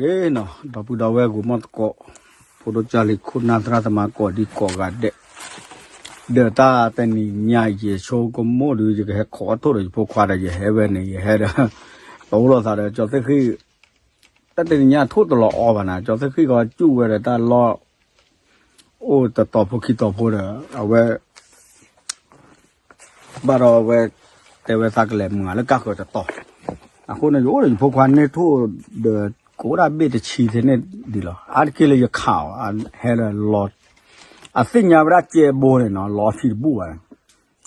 ဂ့ၤနီၤ ဒီပုၢ်ဒီဝဲၢ်ဂီၢ်မီၢ်သကိး ဖိဒိၣ်ကၢ်လံၤခိၣ်နၢ်သရၣ်သမါကိးဒံကိးဂၤဒဲး, ဒီးတၢ်တနံၤညါယဆိကမိၣ်ဒီး ယကဟဲခိးအီၣ်ထိၣ်ဒီးယဖိခွါဒီး ယဟဲဝဲန့ၣ် ယဟဲဒီး တအိၣ်လိာ်သးဒီး ကၠီသ့ၣ်ဃံၣ် တၢ်တနံၤညါထိၣ်တလီၤအီဘၣ်နၤ ကၠီသ့ၣ်ဃံၣ်ကီး ကၠူၣ်ဝဲဒီးတၢ်လီၢ် အိၣ်တတီၤဖိခံတီၤဖိဒီး အဝဲ ဘၣ်ဒီးအဝဲ တဲဝဲသးကလဲၤမုာ်လၢကၢ်ဃၢၤတတီၤ, အဃိန့ၣ် ယအိၣ်ဒီးယဖိခွါန့ၢ်ထိၣ်ဒီး ကအိၣ်ဒၣ်ဘ့ၣ်တဆံသ့န့ၣ်ဒ်လီၤ အါတက့ၢ်လၢယခးအီၤ ဟဲလၢလီၤ အသ့ၣ်ညါဝဲဒၣ်ကဲဘိန့ၣ်နီၤ လီၤအဖံးတဘူၣ်ဘၣ်န့ၣ်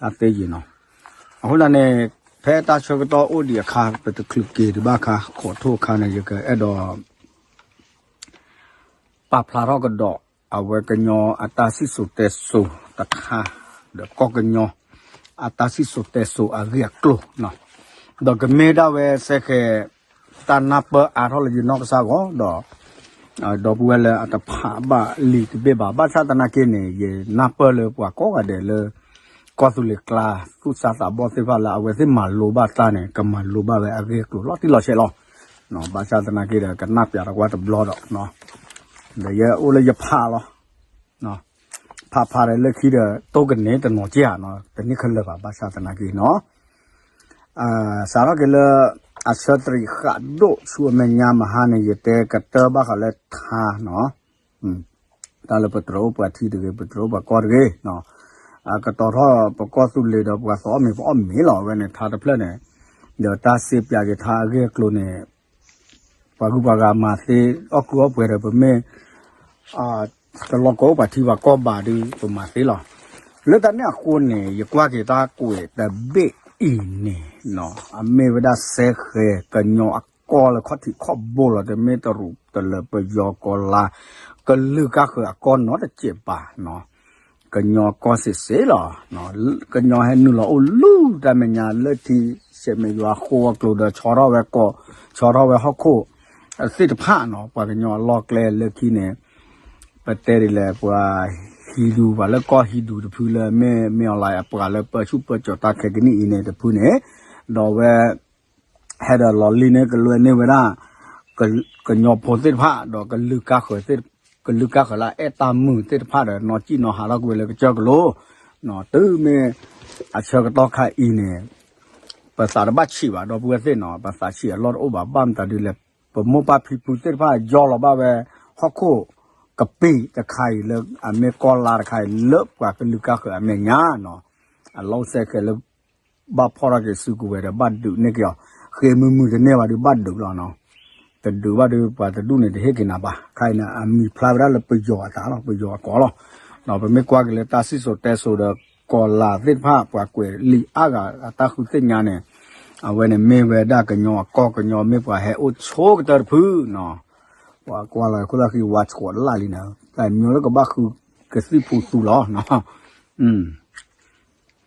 အသ့ယံၤနီၤ, အဃိသတးန့ၣ် ဖဲတၢ်ဆၢကတီၢ်အိၣ်ဒံးအခါ ပတချုးက့ၤဒံးဘၣ်အခါ ခိးထိၣ်အခါန့ၣ် ယကအဲၣ်ဒိး ပာ်ဖျါထီၣ်ကဒီး အဝဲကညီအတၢ်စံၣ်စိၤတဲစိၤတခါ ဒီးကီၢ်ကညီ အတၢ်စံၣ်စိၤတဲစိၤအဂ့ၢ်အကျိၤနီၤ, ဒီးကမ့ၢ်ဒၣ်ဝဲစဲဃဲၤ တၢ်နၢ်ပၢၢ်အါထီၣ်လၢယနီၢ်ကစၢ်ဂီၢ်ဒီး ဒီပုၢ်ဝဲၢ်လၢအတဖးဘၣ်လံာ်တဘ့ၣ်ဘၣ် ဘၣ်ဆၣ်သနာ်က့န့ၣ် ယနၢ်ပၢၢ်လၢပှၤကိးဂၤဒဲးလၢ ကီၢ်သူလ့ၤကျါ သူၣ်စၢ်သးဘီၣ်သ့ၣ်တဖၣ်လၢ အဝဲသ့ၣ်မၤလိဘၣ်တၢ်န့ၣ် ကမၤလိဘၣ်ဝဲအဂ့ၢ်အကျိၤလီၤတံၢ်လီၤဆဲးလီၤ, ဘၣ်ဆၣ်သနာ်က့ဒီး ကနၣ်ပၠးတကွၢ်တဘျီဒီး ဒီးယအိၣ်လၢယဖးလီၤ ဖးဖးဒီးလၢခံဒီး တိၢ်ကန့ၢ်တနီၤက့ဧါနီၤ တန့ၢ်ခဲလၢာ်ဘၣ် ဘၣ်ဆၣ်သနာ်က့နီၤ, စးထီၣ်က့ၤလၢ အဆၢသရံးဃးဒိၣ်ဆူအမဲာ်ညါမဟါန့ၣ် ယတဲကတၢၢ်ဘၣ်ဃးလၢထါနီၤ, တၢ်လၢပတြၢၤအိၣ်ပှၤထံတဂ့ၤ ပတြၢၤအိၣ်ပှၤကီၢ်တဂ့ၤ, ကတီၤထီၣ်ပကီၢ်သူလ့ၤဒီးပှၤသီအီၣ်မ့ၤပအီၣ်မ့ၤလီၤ အဝဲန့ၣ်ထါတဖျၢၣ်န့ၣ်, ဒီးတၢ်စ့ပၠးက့ၤထါအဂ့ၢ်အကျိၤန့ၣ် ပှၤဂုၤပှၤဂၤမၤသ့ အီၣ်ကုၢ်အီၣ်ပှဲၤဒီးပမ့ၢ် တလီၢ်ကီအိၣ်ပှၤထံပှၤကီၢ်ဘၣ်ဒီး ပမၤသ့လီၤ. လၢတၢ်န့ၣ်အဃိန့ၣ် ယကွၢ်က့ၤတၢ်ကွဲးတဘ့ၣ်အံၤန့ၣ် အမ့ၢ်ဝဲဒၣ်စဲဃဲၤကညီအကီၢ်လၢခီၣ်ထံးခီၣ်ဘိလီၤ တမ့ၢ်တရူးတလၢၤပယီၤကီၢ်လါ ကလုာ်ကၢ်ဃၢၤအကီၢ်နီတစဲးဘၣ် ကညီကီၢ်စ့ၢ်စ့ၢ်လီၤ. ကညီဟဲနုာ်လီၤအိၣ်လူၢ်တၢ်မဲာ်ညါလၢထံဆဲးမဲာ်ယွၤအဃိအကျိၤဒီး ဆီထီၣ်ဝဲကီး ဆီထီၣ်ဝဲဟီၣ်ခိၣ် သ့ၣ်တဖၣ်နီၤ ပှၤကညီအလီၢ်ကျဲလၢခံန့ၣ် ပတဲဒ်လဲၣ် ပှၤဟံဒူ ပှၤလၢကီၢ်ဟံဒူတဖုလၢမ့ၢ် မ့ၢ်အီၤလၢအပှၤလၢပၢဆူၣ်ပၢစိးတၢ်ခဲကနံၣ်အံၤန့ၣ်တဖုန့ၣ် ဒီးဝဲ ဟဲဒီးလီၤလံန့ၣ် ကလွဲန့ၢ်ဝဲဒၣ် ကညီဖိသ့ၣ်တဖၣ် ဒီးကလုာ်ကၢ်ဃၢၤ ကလုာ်ကၢ်ဃၢၤလၢအအဲၣ်တၢ်မုာ်သ့ၣ်တဖၣ်ဒီး နီၢ်ကံၣ်နီၢ်ဟးထီၣ်ကွံာ်ဝဲလၢကစၢၢ်ကလိ တုၤမ့ၢ်အဆၢကတီၢ်ခါအံၤန့ၣ် ပသးတဘၣ်ဆံးဘၣ် ဒီပုၢ်ဝဲၢ်သ့ၣ်နီၤ ပသးဆံးအလီၢ်တအိၣ်ဘၣ် ဘၣ်မတၤဒ်လဲၣ် ပမိၢ်ပၢ်ဖံဖုသ့ၣ်တဖၣ် ယီၢ်လီၤဘၣ်ဝဲ ဟီၣ်ခိၣ်ကပ့ၤတခါအံၤလၢ အမ့ၢ်ကီၢ်လါတခါအံၤ လၢပှၤကလုာ်ကၢ်ဃၢၤအမဲာ်ညါနီၤ အလီၢ်စဲဃဲၤလၢ ဘၣ်ဖီၣ်ထီၣ်က့ၤစုကဝဲၤဒီး ဘၣ်ဒုးန့ၢ်က့ၤအီၤ ဃ့မုာ်မုာ်တန့ၢ်ဘၣ်ဒီး ဘၣ်ဒုးလီၤနီၤ တဒုးဘၣ်ဒီး ပှၤတဒူၣ်န့ၣ် တဟ့ၣ်က့ၤနၤဘၣ် ခါအံၤန့ၣ် အမံၤဖျါဝဲဒၣ်လၢပယီၤအသးလီၤ ပယီၤအကီၢ်လီၤ ဒီးပမ့ၢ်ကွၢ်က့ၤလၢတၢ်စံၣ်စိၤတဲစိၤဒီး ကီၢ်လါသ့ၣ်တဖၣ် ပှၤကွဲးလံာ်အါဂၤအတၢ်ဃုသ့ၣ်ညါန့ၣ် အဝဲန့ၣ်မ့ၢ်ဝဲဒၣ်ကညီအကီၢ် ကညီမ့ၢ်ပှၤဟဲအိၣ်ဆိကတၢၢ်တဖုနီၤ ပှၤကွၢ်လီၤခိၣ်သၣ်ဃံဝါဆှိးလၢ်လံန့ၣ် တၢ်မံၤလၢကဘၣ်ဃုကသံၣ်ဖိသူလီၤ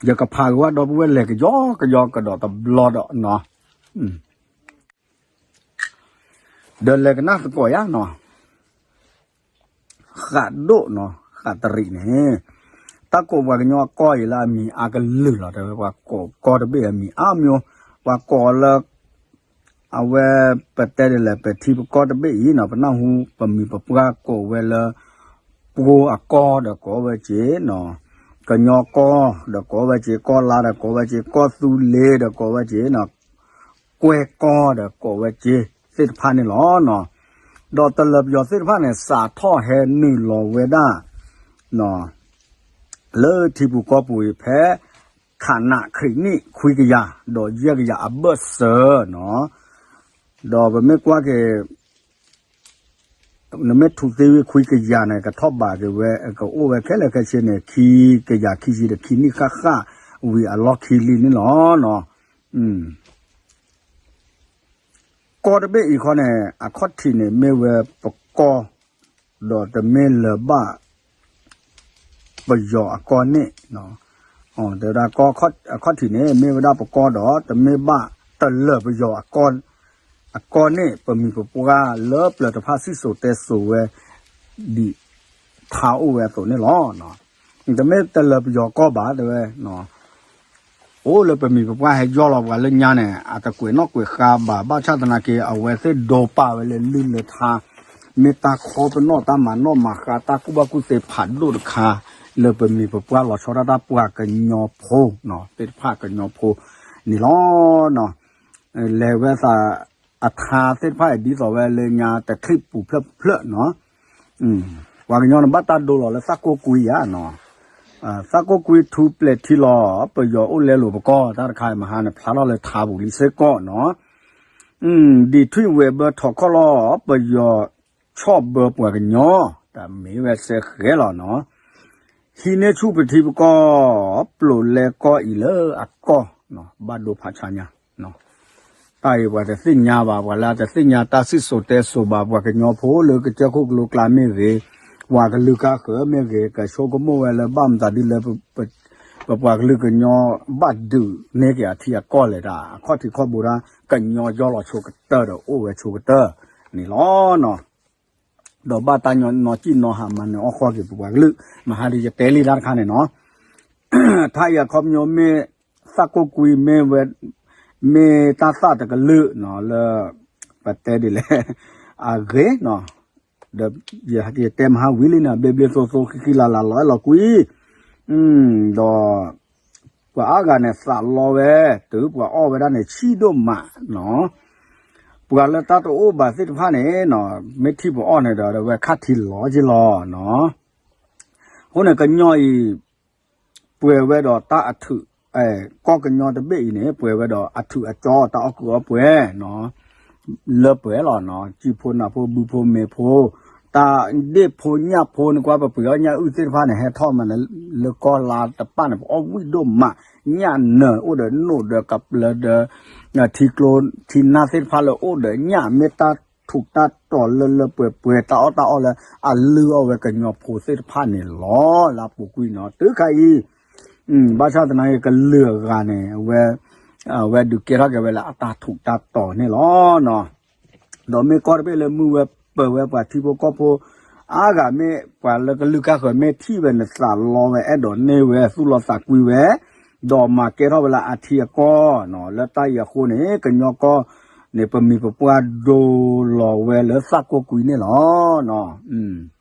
ယကဖးက့ၤဝဲဒီပုၢ်ဝဲၢ်လဲၤကယီကယီကဒီးတဘျီဒီးနီၤ ဒီးလဲၤကနၣ်သကိးယါနီၤ ဃးဒိၣ်နီၤ ဃးတရံးန့ၣ် တၢ်ကိးပှၤကညီအကီၢ်အံၤလၢအမံၤအါကလုာ်လီၤ တဲဝဲပှၤကိးကီၢ်တဘ့ၣ်အမံၤ အါမံၤ ပှၤကိးလၢ အဝဲ ပတဲဒ်လဲၣ် ပထံပကီၢ်တဘ့ၣ်အံၤနီၤ ပနၢ်ဟူပမံၤပပှၢ်ကိးဝဲလၢ ပှိၤအကီၢ်ဒီးကိးဝဲက့ၤနီၤ ကညီကီၢ်ဒီးကိးဝဲက့ၤ ကီၢ်လါဒီးကိးဝဲက့ၤ ကီၢ်သူလ့ၤဒီးကိးဝဲက့ၤနီၤ ကွဲကီၢ်ဒီးကိးဝဲက့ၤသ့ၣ်တဖၣ်န့ၣ်လီၤနီၤ ဒီးတလၢၤပယီၤသ့ၣ်တဖၣ်န့ၣ် စးထီၣ်ဟဲနုာ်လီၤဝဲဒၣ် လၢထံပူၤကီၢ်ပူၤအံၤဖဲ ခးနးခရံာ်နံၣ်ခွံကယၤ ဒီးယဲၢ်ကယၤအဘၢၣ်စၢၤနီၤ ဒီးပမ့ၢ်ကွၢ်က့ၤ နမ့ၢ်ထူးသ့ဝံၤခွံကယၤန့ၣ် ကထီၣ်ဘးက့ၤဝဲ ကအိၣ်ဝဲခဲလၢာ်ခဲဆ့န့ၣ် ခံကယၤခံဆံဒီးခံနံၣ်ဃၣ်ဃၣ်ဝံၤအလီၢ်ခံလံန့ၣ်လီၤနီၤ ကီၢ်တဘ့ၣ်အံၤခီန့ၣ် အခီၣ်ထံးန့ၣ်မ့ၢ်ဝဲပကီၢ် ဒီးတမ့ၢ်လၢၤဘၣ် ပယီၤအကီၢ်န့ၣ် တဲဝဲဒၣ်အခီၣ်ထံးန့ၣ် မ့ၢ်ဝဲဒၣ်ပကီၢ်ဒီး တမ့ၢ်ဘၣ်တလၢၤပယီၤအကီၢ်န့ၣ် ပမံၤပပှၢ်လၢပျၢၤတဖၣ်စံၣ်စိၤတဲစိၤဝဲ ဒ်ထါအိၣ်ဝဲအသိးန့ၣ်လီၤ. တမ့ၢ်တလၢၤပယီၤကီၢ်ဘၣ် တဲဝဲ အ အိၣ်လၢပမိၢ်ပပှၢ်ဟဲယီၢ်လီၤပှၤလၢညါန့ၣ် အတကွဲးနီၣ်ကွဲးဃါဘၣ် ဘၣ်ဆၣ်သနာ်က့ အဝဲသ့ၣ်ဒိးပာ်ဝဲလၢလုၢ်လၢထါ မ့ၢ်တၢ်ခီပနီၣ်တၢ်မၤနီၣ်မၤဃါ တၢ်ကူၣ်ဘၣ်ကူၣ်သ့ဖးဒိၣ်တခါ လၢပမိၢ်ပပှၢ်လီၤဆီဒၣ်တၢ်ပှၤကညီဖိ သ့ၣ်တဖၣ်ကညီဖိန့ၣ်လီၤ. လဲၤဝဲသး အထါသ့ၣ်တဖၣ်အံၤဒ်သိးဝဲလၢညါတချံၣ်ပူၤဖျၢၣ်ဖျၢၣ်နီၤ, ပှၤကညီန့ၣ်ဘၣ်တၢ်ဒိလီၤလၢသၣ်ကိၢ်ကွံဧါနီၤ, သၣ်ကိၢ်ကွံထူပျဲၤထံလီၤ ပယီၤအိၣ်လဲလိာ်ပကီၢ် တၢ်တခါမဟါန့ၣ် ဖျါထီၣ်လၢထါပူၤလံစ့ၢ်ကီးနီၤ, ဒ်ထွံၣ်ဝဲၤဘၢထီၣ်ခီၣ်လီၢ် ပယီၤဆီၣ်ဘၢပှၤကညီ တၢ်မ့ၢ်ဝဲစ့ၢ်ကီးလီၤနီၤ ဟံးန့ၢ်ဆူၣ်ပထံပကီၢ် ပျိာ်လဲကီၢ်အံၤလၢအကီၢ်, ဘၣ်ဒိဖးဆါညါ, တၢ်အံၤပှၤတသ့ၣ်ညါဘၣ် ပှၤလၢအတသ့ၣ်ညါတၢ်စံၣ်စိၤတဲစိၤဘၣ် ပှၤကညီဖိလၢကစၢၢ်ခိၣ်ကလိကျါမ့ၢ်ဂ့ၤ, ပှၤကလုာ်ကါဃၢၤမ့ၢ်ဂ့ၤ ကဆိကမိၣ်ဝဲလၢဘၣ်မတၤဒ်လၢ ပပှၤကလုာ်ကညီ ဘၣ်ဒုးန့ၢ်က့ၤအထံအကီၢ်လဲၣ်တၢ် အခီၣ်ထံးခီၣ်ဘိတၢ် ကညီယီၢ်လီၤဆိကတၢၢ်ဒီးအိၣ်ဝဲဆိကတၢၢ်န့ၣ်လီၤနီၤ. ဒီးဘၣ်တၢ်နီၢ်စံၣ်နီၤဟးမၤနၢၤအီၣ်ဃီက့ၤပပှၤကလုာ် မဟါဒ်ယတဲလံတၢ်တခါန့ၣ်နီၤ, ထါအံၤအခီပညီမ့ၢ် သၣ်ကိၢ်ကွံမ့ၢ်ဝဲ မ့ၢ်တၢ်သၣ်တကလုာ်နီၤလၢ ပတဲဒ်လဲၣ် အဂ့ၤနီၤ, ဒီးယတဲမဟါဝံၤလံန့ၣ် ဘျ့ဘျ့သိသိ ဃံဃံလၤလၤ လီၤအဲၣ်လီၤကွံ, ဒီး ပှၤအါဂၤန့ၣ်သးလီဝဲ တုၤပှၤအီၣ်ဝဲဒၣ်န့ၣ် ဆံၣ်ဒိၣ်မးနီၤ, ပှၤလၢတၢ်တအိၣ်ဘၣ်သ့ၣ်တဖၣ်န့ၣ်နီၤ မ့ၢ်ထံၣ်ပှၤအီၣ်န့ၣ်ဒီး ဝဲခါထံလီၤက့ၤလီၤနီၤ, အဃိန့ၣ်ကညီအံၤ ပှဲၤဝဲဒီးတၢ်အထုး, ကီၢ်ကညီတဘ့ၣ်အံၤန့ၣ် ပှဲၤဝဲဒီးအထုးအကၠီ တၢ်အီၣ်ကုးအီၣ်ပှဲၤနီၤ လၢပှဲၤလီၤနီၤ, ကံၣ်ဖိနၢ်ဖိ ဘုဖိမ့ၤဖိ, တၢ်ဒ့ၣ်ဖိညၣ်ဖိန့ၣ် ကွၢ်ပပှ့ၤအီၣ်ညၣ်အုၣ်သ့ၣ်တဖၣ်န့ၣ် ဟဲထီၣ်မးန့ၣ် လၢကီၢ်လါတပၣ်န့ၣ် ပအီၣ်ဝံၣ်ဒိၣ်မး, ညၣ်နၢၤအိၣ်ဒီးနိၣ်ဒီးကပျၢၤဒီး ထံကျိထံနၢ်သ့ၣ်တဖၣ်လၢအိၣ်ဒီးညၣ် မ့ၢ်တၢ်ထူးတၢ်တီၤလၢလၢပှဲၤပှဲၤ တၢ်အီၣ်တၢ်အီလၢအလုၢ်အီၣ်ဝဲကညီဖိသ့ၣ်တဖၣ်န့ၣ်လီၤ လၢအပူၤကွံာ်နီၤ, တုၤခါအံၤ ဘၣ်ဆၣ်သနာ်က့ ကလုာ်အဂၤန့ၣ် အဝဲ အဝဲဒုးကဲထီၣ်က့ၤဝဲလၢအတၢ်ထူးတၢ်တီၤန့ၣ်လီၤနီၤ, ဒီးမ့ၢ်ကီၢ်တဘ့ၣ်လၢမုၢ်ဝဲပၢၤဝဲပှၤထံဖိကီၢ်ဖိ အါဂၤမ့ၢ်ပှၤလၢကလုာ်ကါဃၢၤမ့ၢ်ထံၣ်ဝဲန့ၣ် သးလီဝဲ အဲၣ်ဒိးန့ၢ်ဝဲ သူၣ်လီသးကွံဝဲ, ဒီးမၤကဲထီၣ်ဝဲလၢအထံအကီၢ်နီၤ, လၢတၢ်အံၤအဃိန့ၣ် ကညီကီၢ်န့ၣ် ပမိၢ်ပပှၢ်ဒိလီၤဝဲလၢသၣ်ကိၢ်ကွံန့ၣ်လီၤနီၤ.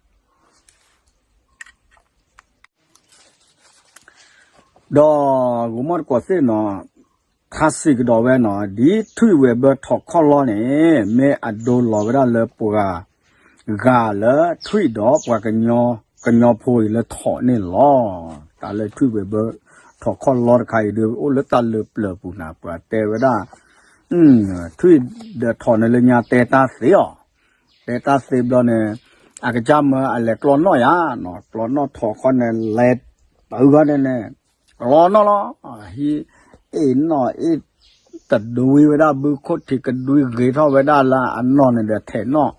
ဒီးဂီၤမီၢ်တကိးသ့ၣ်နီၤ, ထါစံးကဒီးဝဲနီၤ, ဒ်ထွံၣ်ဝဲၤဘၢထီၣ်ခီၣ်လီၢ်န့ၣ် မ့ၢ်အဒိလီၤဝဲဒၣ်လၢပှၤဂၤလၢထွံၣ်ဒီးပှၤကညီဖိအံၤလၢထီၣ်န့ၣ်လီၤ. တၢ်လၢထွံၣ်ဝဲၤဘၢထီၣ်ခီၣ်လီၢ်တခါအံၤဒီး အိၣ်လၢတၢ်လၢပျၢၤပူၤနၤ ပှၤတဲဝဲဒၣ် ထွံၣ်ဒီးထီၣ်န့ၣ်လၢညါတဲတၢ်သ့အီၤ, တဲတၢ်သ့ဘျီန့ၣ် အကစၢ်မၢအလဲၤကျီနီၣ်ယါနီၤ, ကျီနီၣ်ထီၣ်ခီန့ၣ် လဲၤတုၤခီန့ၣ်န့ၣ် ကျီနီၣ်လီၤ, ဟံးအ့ၣ်နီၣ်အ့ၣ် တဒွံဝဲဒၣ်ဘုခိၣ်ထံး ကဒွံဂ့ၤထီၣ်ဝဲဒၣ်လၢအနီၢ်န့ၣ်ဒီးထဲးနီၣ်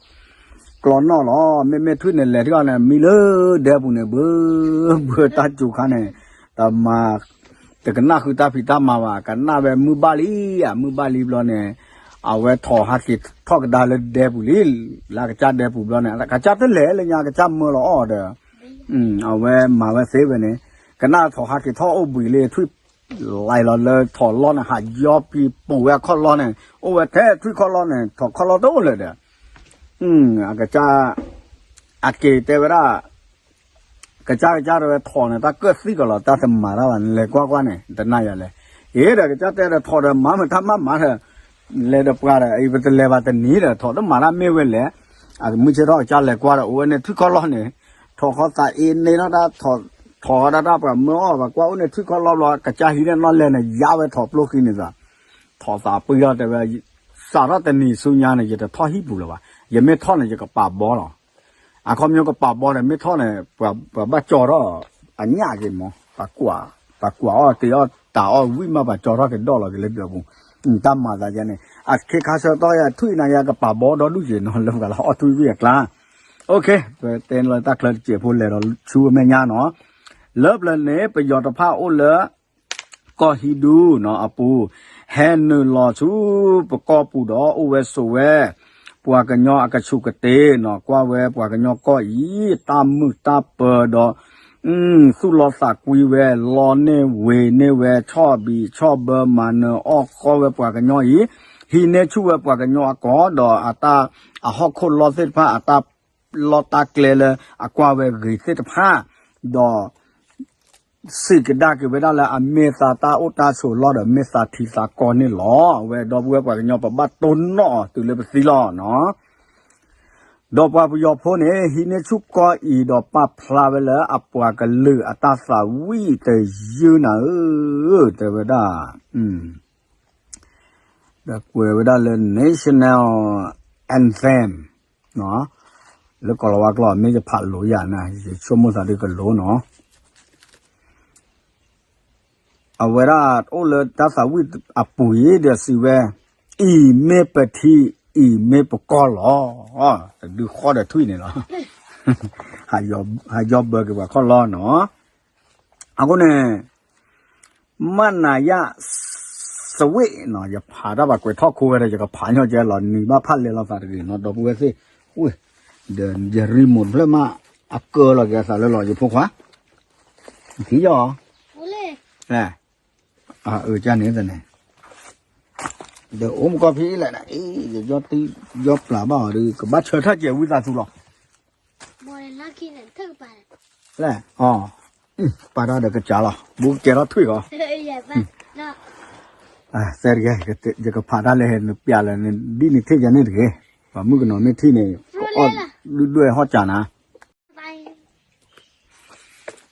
ကျီနီၣ်လီၤ. မ့မ့ၢ်ထွံၣ်န့ၣ်လဲၤထံၣ်အီၤန့ၣ် မံလၢဒဲပူၤန့ၣ် ဘၣ်ဘၣ်တၢ်စူၤခါန့ၣ် တမၤ တကနၣ်ဃုတၢ်ဖံးတၢ်မၤဘၣ်, ကနၣ်ဝဲမုၢ်ဘၣ်လံဧါ, မုၢ်ဘၣ်လံဘျီန့ၣ် အဝဲထီၣ်ဟးက့ၤထီၣ်ကဒါလၢဒဲပူၤလံ, လၢအကစၢ်ဒဲပူၤဘျီန့ၣ် အကစၢ်တလဲၤလၢညါ အကစၢ်မၢလီၤအီၣ်ဒီး အဝဲမၤဝဲသ့ဝဲန့ၣ် ကနၣ်ထီၣ်ဟးက့ၤထီၣ်အိၣ်ဘှံးလံ ထွံၣ် လီၤလီၤလၢထီၣ်လီၢ်န့ၣ် ဟးယီပံၤပိာ်ဝဲအခီၣ်လီၢ်န့ၣ် အိၣ်ဝဲထဲထွံၣ်ခီၣ်လီၢ်န့ၣ် ထီၣ်ခီၣ်လီၢ်တအိၣ်လၢၤဒီး အကစၢ် အက့ၤတဲဝဲဒၣ် ကစၢ်ကစၢ်တဲဝဲထီၣ်န့ၣ် တၢ်ကၢၣ်သံကလီၤ တၢ်တမၤတၢ်ဘၣ်န့ၣ် လဲၤကွၢ်ကွၢ်န့ၣ် တနၢ်ယၤလဲၣ်. အ့ဒီးကစၢ်တဲဒီးထီၣ်ဒီးမၤမတၤမၤမၤဒီး လဲၤဒီးပှၤဒီး အံၤပတလဲၤဘၣ်တနံၤဒီး ထီၣ်တမၤတၢ်မ့ၢ်ဝဲလဲၣ်. အမုၢ်ဆ့ၣ်ထီၣ်ကစၢ်လဲၤကွၢ်ဒီး အိၣ်ဝဲန့ၣ်ထွံၣ်ခီၣ်လီၢ်န့ၣ် ထီၣ်ခီၣ်သးအ့န့ၢ်ထီၣ်တၢ် ထီၣ်ဝဲဒၣ်တၢ်ပှၤမၢအီၣ်ဘၣ်ကွၢ်အိၣ်န့ၣ်ထွံၣ်ခီၣ်လီၢ်ဘျီ ကစၢ်ဟံးန့ၢ်နီၣ်လဲၢ်န့ၣ် ယါဝဲထီၣ်ပျိၢ်ဃံန့ၣ်သး ထီၣ်သးပှံၢ်ထီၣ်တဲဝဲ စးထီၣ်တနံၤဆူညါန့ၣ် ယတထီၣ်ဟံၣ်ပူၤလၢၤဘၣ်. ယမ့ၢ်ထီၣ်န့ၣ် ယကပာ်ဘီလီၤ. အခီပညီကပာ်ဘီဒီး မ့ၢ်ထီၣ်န့ၣ် ပှၤဘၣ်ကၠီထီၣ်အညၣ်က့ၤမး ပှၤကွၢ်အီၣ်တ့အီၣ်တၢ်အီၣ်ဝံၣ်မး ပှၤကၠီထီၣ်က့ၤဒီၣ်လီၤက့ၤလၢဒၢးပူၤ တၢ်မၤသးယါန့ၣ် အခ့ခါဆၢတီၢ်ယါထွံၣ်နၤယါကပာ်ဘီဒီဒူၣ်က့ၤနီၤ လၢပှၤလၢအီၣ်ထွံၣ်ဝံၣ်အကျါ ပတဲလၢတၢ်ချၢတစဲးဖိ လဲၤဒီးဆူအမဲာ်ညါနီၤ လၢပျၢၤန့ၣ် ပယီၤတဖၣ်အိၣ်လၢ ကီၢ်ဟံဒူနီၤအပူၤ ဟဲနုာ်လီၤဆူပကီၢ်ပူၤဒီး အိၣ်ဝဲဆိးဝဲ ပှၤကညီအကဆူးကတ့ၤနီၤ ကွၢ်ဝဲပှၤကညီကီၢ်အံၤ တၢ်မုာ်တၢ်ပၢၤဒီး သူၣ်လီသးကွံဝဲ လီန့ၢ်ဝ့ၤန့ၢ်ဝဲ ဆီၣ်ဘံးဆီၣ်ဘၢ မၤနၢၤအီၣ်ဃီဝဲပှၤကညီအံၤ, ဟံးန့ၢ်ဆူၣ်ဝဲပှၤကညီအကိာ် ဒီးအတၢ် အဟီၣ်ခိၣ်လီၢ်သ့ၣ်တဖၣ် အတၢ်လီၢ်တၢ်ကျဲလၢအကွၢ်ဝဲဂ့ၤသ့ၣ်တဖၣ်, ဒီး စံးကဒါက့ၤဝဲဒၣ်လၢအမ့ၢ်သးတၢ်အိၣ်တၢ်ဆိးလီၢ်ဒီး မ့ၢ်သးထံသးကီၢ်န့ၣ်လီၤ. အဝဲဒီပုၢ်ဝဲၢ်ပှၤကညီ ပဘၣ်တိၢ်နီၣ်အီၤတုၤလၢပသံလီၤနီၤ. ဒီးပှၤပယီၤဖိန့ၣ် ဟံးန့ၢ်ဆူၣ်ကီၢ်အံၤ ဒီးပာ်ဖျါဝဲလၢအပှၤကလုာ်အတၢ်သးဝံၣ်တယုၢ်နၤဧၢ, တဲဝဲဒၣ် ဒီးကွဲးဝဲဒၣ်လၢ national anthem လၢကိၤလၤဝါကျိာ် မ့ၢ်ယဖးလိာ်ယၤနၤ ယဆိကမိၣ်သးဒ်ကလိာ်နီၤ. အဝဲဒၣ်အိၣ်လၢတၢ်သးဝံၣ်အပူၤအံၤဒီးစံးဝဲ, အံၤမ့ၢ်ပထံ အံၤမ့ၢ်ပကီၢ်လီၤ. တဒုဃီဒီးထွံၣ်န့ၣ်လီၤ. ဟးယီဘၢက့ၤပှၤခီၣ်လီၤနီၤ. အဃိန့ၣ် မနယစဝ့ၣ်နီၤ ယဖးတၢ်ဘၣ်ကွဲးထီၣ်ခိဝဲဒီး ယကဖးညီကဲလီၤ နံၤဘၣ်ဖးလဲၤလီၤသးတဂ့ၤနီၤ ဒီပုၢ်ဝဲၢ်သ့ၣ်, ဒီးယ remote ဖျၢၣ်မး အကၢလီၤက့ၤအသးလၢလီၤ ယဖိခွါ, ထံၣ်ယီၤ, အၢကန့ၣ်သန့ၣ်, ဒီးအိၣ်မူကီၢ်ဖံးလဲၣ်, ယယီပျးဘၣ်အီၤဒီး ကဘၣ်ဆၢထၢၣ်ကဲဝံသးစူၤလီၤ. လဲၣ်, ပာ်တၢ်ဒီးကစၢ်လီၤ ဘူးကဲထီၣ်ထွံၣ်ဃီ, သဲတဂ့ၤ, ယကဖးတၢ်လၢနပျးလၢနဒ်နထံၣ်ယၤန့ၣ်တဂ့ၤ, ပှၤမုၣ်ကနီၤမ့ၢ်ထံၣ်န့ၣ်, အီၣ်ဒုၣ်ဒွဲၣ်ဟီၣ်စးနၤ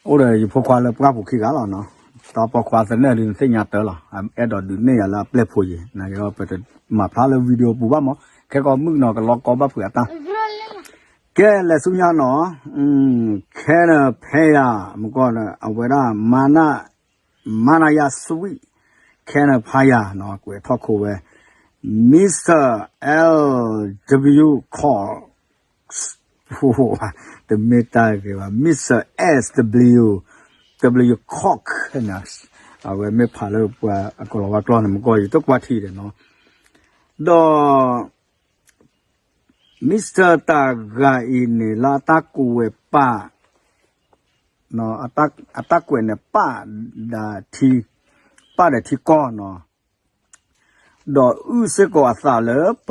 အိၣ်ဒီးယဖိခွါလၢပှၢ်ပူၤခံဂၤလီၤနီၤ, တၢ်ပိာ်ခွါသနၢၣ်ဒုးနသ့ၣ်ညါတၢ်လီၤ, အဲၣ်ဒိးဒုးနဲၣ်ယၤလၢအပျဲၢ်ဖိယံၤ, နကပတမၤဖျါလၢ video ပူၤဘၣ်မး, ခဲကီးမုၣ်ကနီၤကလီကီဘၣ်ဖုးအတၢ်, ကဲလဲၤဆူညါနီၤ, ခဲနဖဲယၤ, မကီၢ်အဝဲဒၣ် မနယၤ sweet, ခဲနဖဲယၤနီၤ ကွဲးထီၣ်ခိဝဲ, Mister L W Cox တမ့ၢ်တၢ်ဂ့ၤဘၣ် Mister S W W Cox အဝဲမ့ၢ်ဖးလၢပှၤအကလီၤဝါကျီၢ်န့ၣ် မကီၢ်ယတကွၢ်ထံဒီးနီၤ, ဒီး Mister တၢ်ဂၤအံၤန့ၣ် လၢအတၢ်ကူးဝဲပာ် အတၢ်ကွဲးန့ၣ် ပာ်ဒီးထံ, ပာ်ဒီးထံကီၢ်နီၤ, ဒီးအုၣ်စ့ၢ်ကီးအသးလၢပ,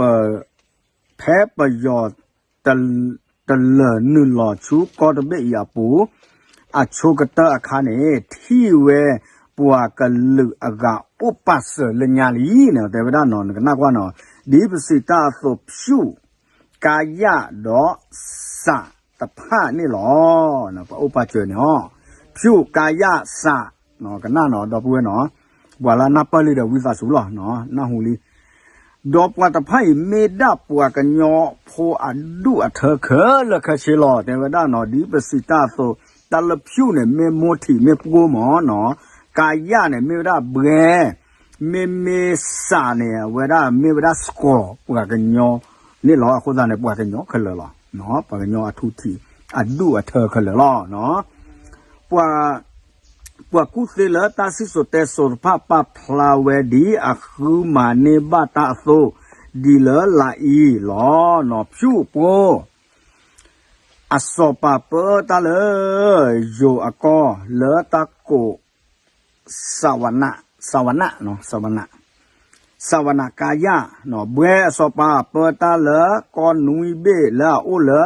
ဖဲပယီၤတလၢာ်နုာ်လီၤဆူကီၢ်တဘ့ၣ်အံၤအပူၤ, အဆိကတၢၢ်အခါန့ၣ် ထံၣ်ဝဲပှၤကလုာ်အဂၤအိၣ်ပာ်စၢၤလၢညါလံန့ၣ် တဲဝဲဒၣ်နီၤ နကနၣ်ကွၢ်နီၤ, ဒ်ပစံးတၢ်အသိး ဖၠူၣ်, ကါယၣ်ဒီး စးတဖၣ်န့ၣ်လီၤ. ပအိၣ်ပာ်စၢၤန့ၣ်အီၤ, ဖၠူၣ်ကါယၣ်စး, ကနၣ်နီၤ ဒီပုၢ်ဝဲၢ်နီၤ, ပှၤလၢနၢ်ပၢၢ်လံဒီးဝံသးစူၤလီၤ, နၢ်ဟူလံ. ဒီးပှၤတဖၣ်အံၤ မ့ၢ်ဒၣ်ပှၤကညီဖိအဒူၣ်အထၢခဲလၢာ်ခဲဆ့လီၤ. တဲဝဲဒၣ်နီၤ ဒ်ပစံးတၢ်အသိး, တၢ်လၢဖၠူၣ်န့ၣ် မ့ၢ်မိၢ်ထံးမ့ၢ်ပှိၢ်မၢ်နီၤ, ကါယၣ်န့ၣ် မ့ၢ်ဝဲဒၣ်ဘှဲ မ့မ့ၢ်စးန့ၣ် အဝဲဒၣ်မ့ၢ်ဝဲဒၣ်စှီၤပှၤကညီန့ၣ်လီၤ. အဃိသတးန့ၣ် ပှၤကညီခဲလၢာ်လီၤ. ပှၤကညီအထူထံး အဒူၣ်အထၢခဲလၢာ်လီၤ. ပှၤကူၣ်သ့လၢတၢ်စံၣ်စိၤတဲစိၤတဖၣ် ပာ်ဖျါဝဲဒ်အဃုမၤန့ၢ်ဘၣ်တၢ်အသိး ဒ်လၢလာ်အံၤလီၤ. ဖၠူၣ်ပှိၢ် အစီၤပၤပၢတၢ်လၢ ယိၤအကီၢ်လၢတၢ်ကိး စဝန, စဝန, စဝန, စဝနကါယၣ်, ဘှဲအစီၤပၤပၢတၢ်လၢကီၢ်နွံဘ့ၣ်လၢအအိၣ်လၢ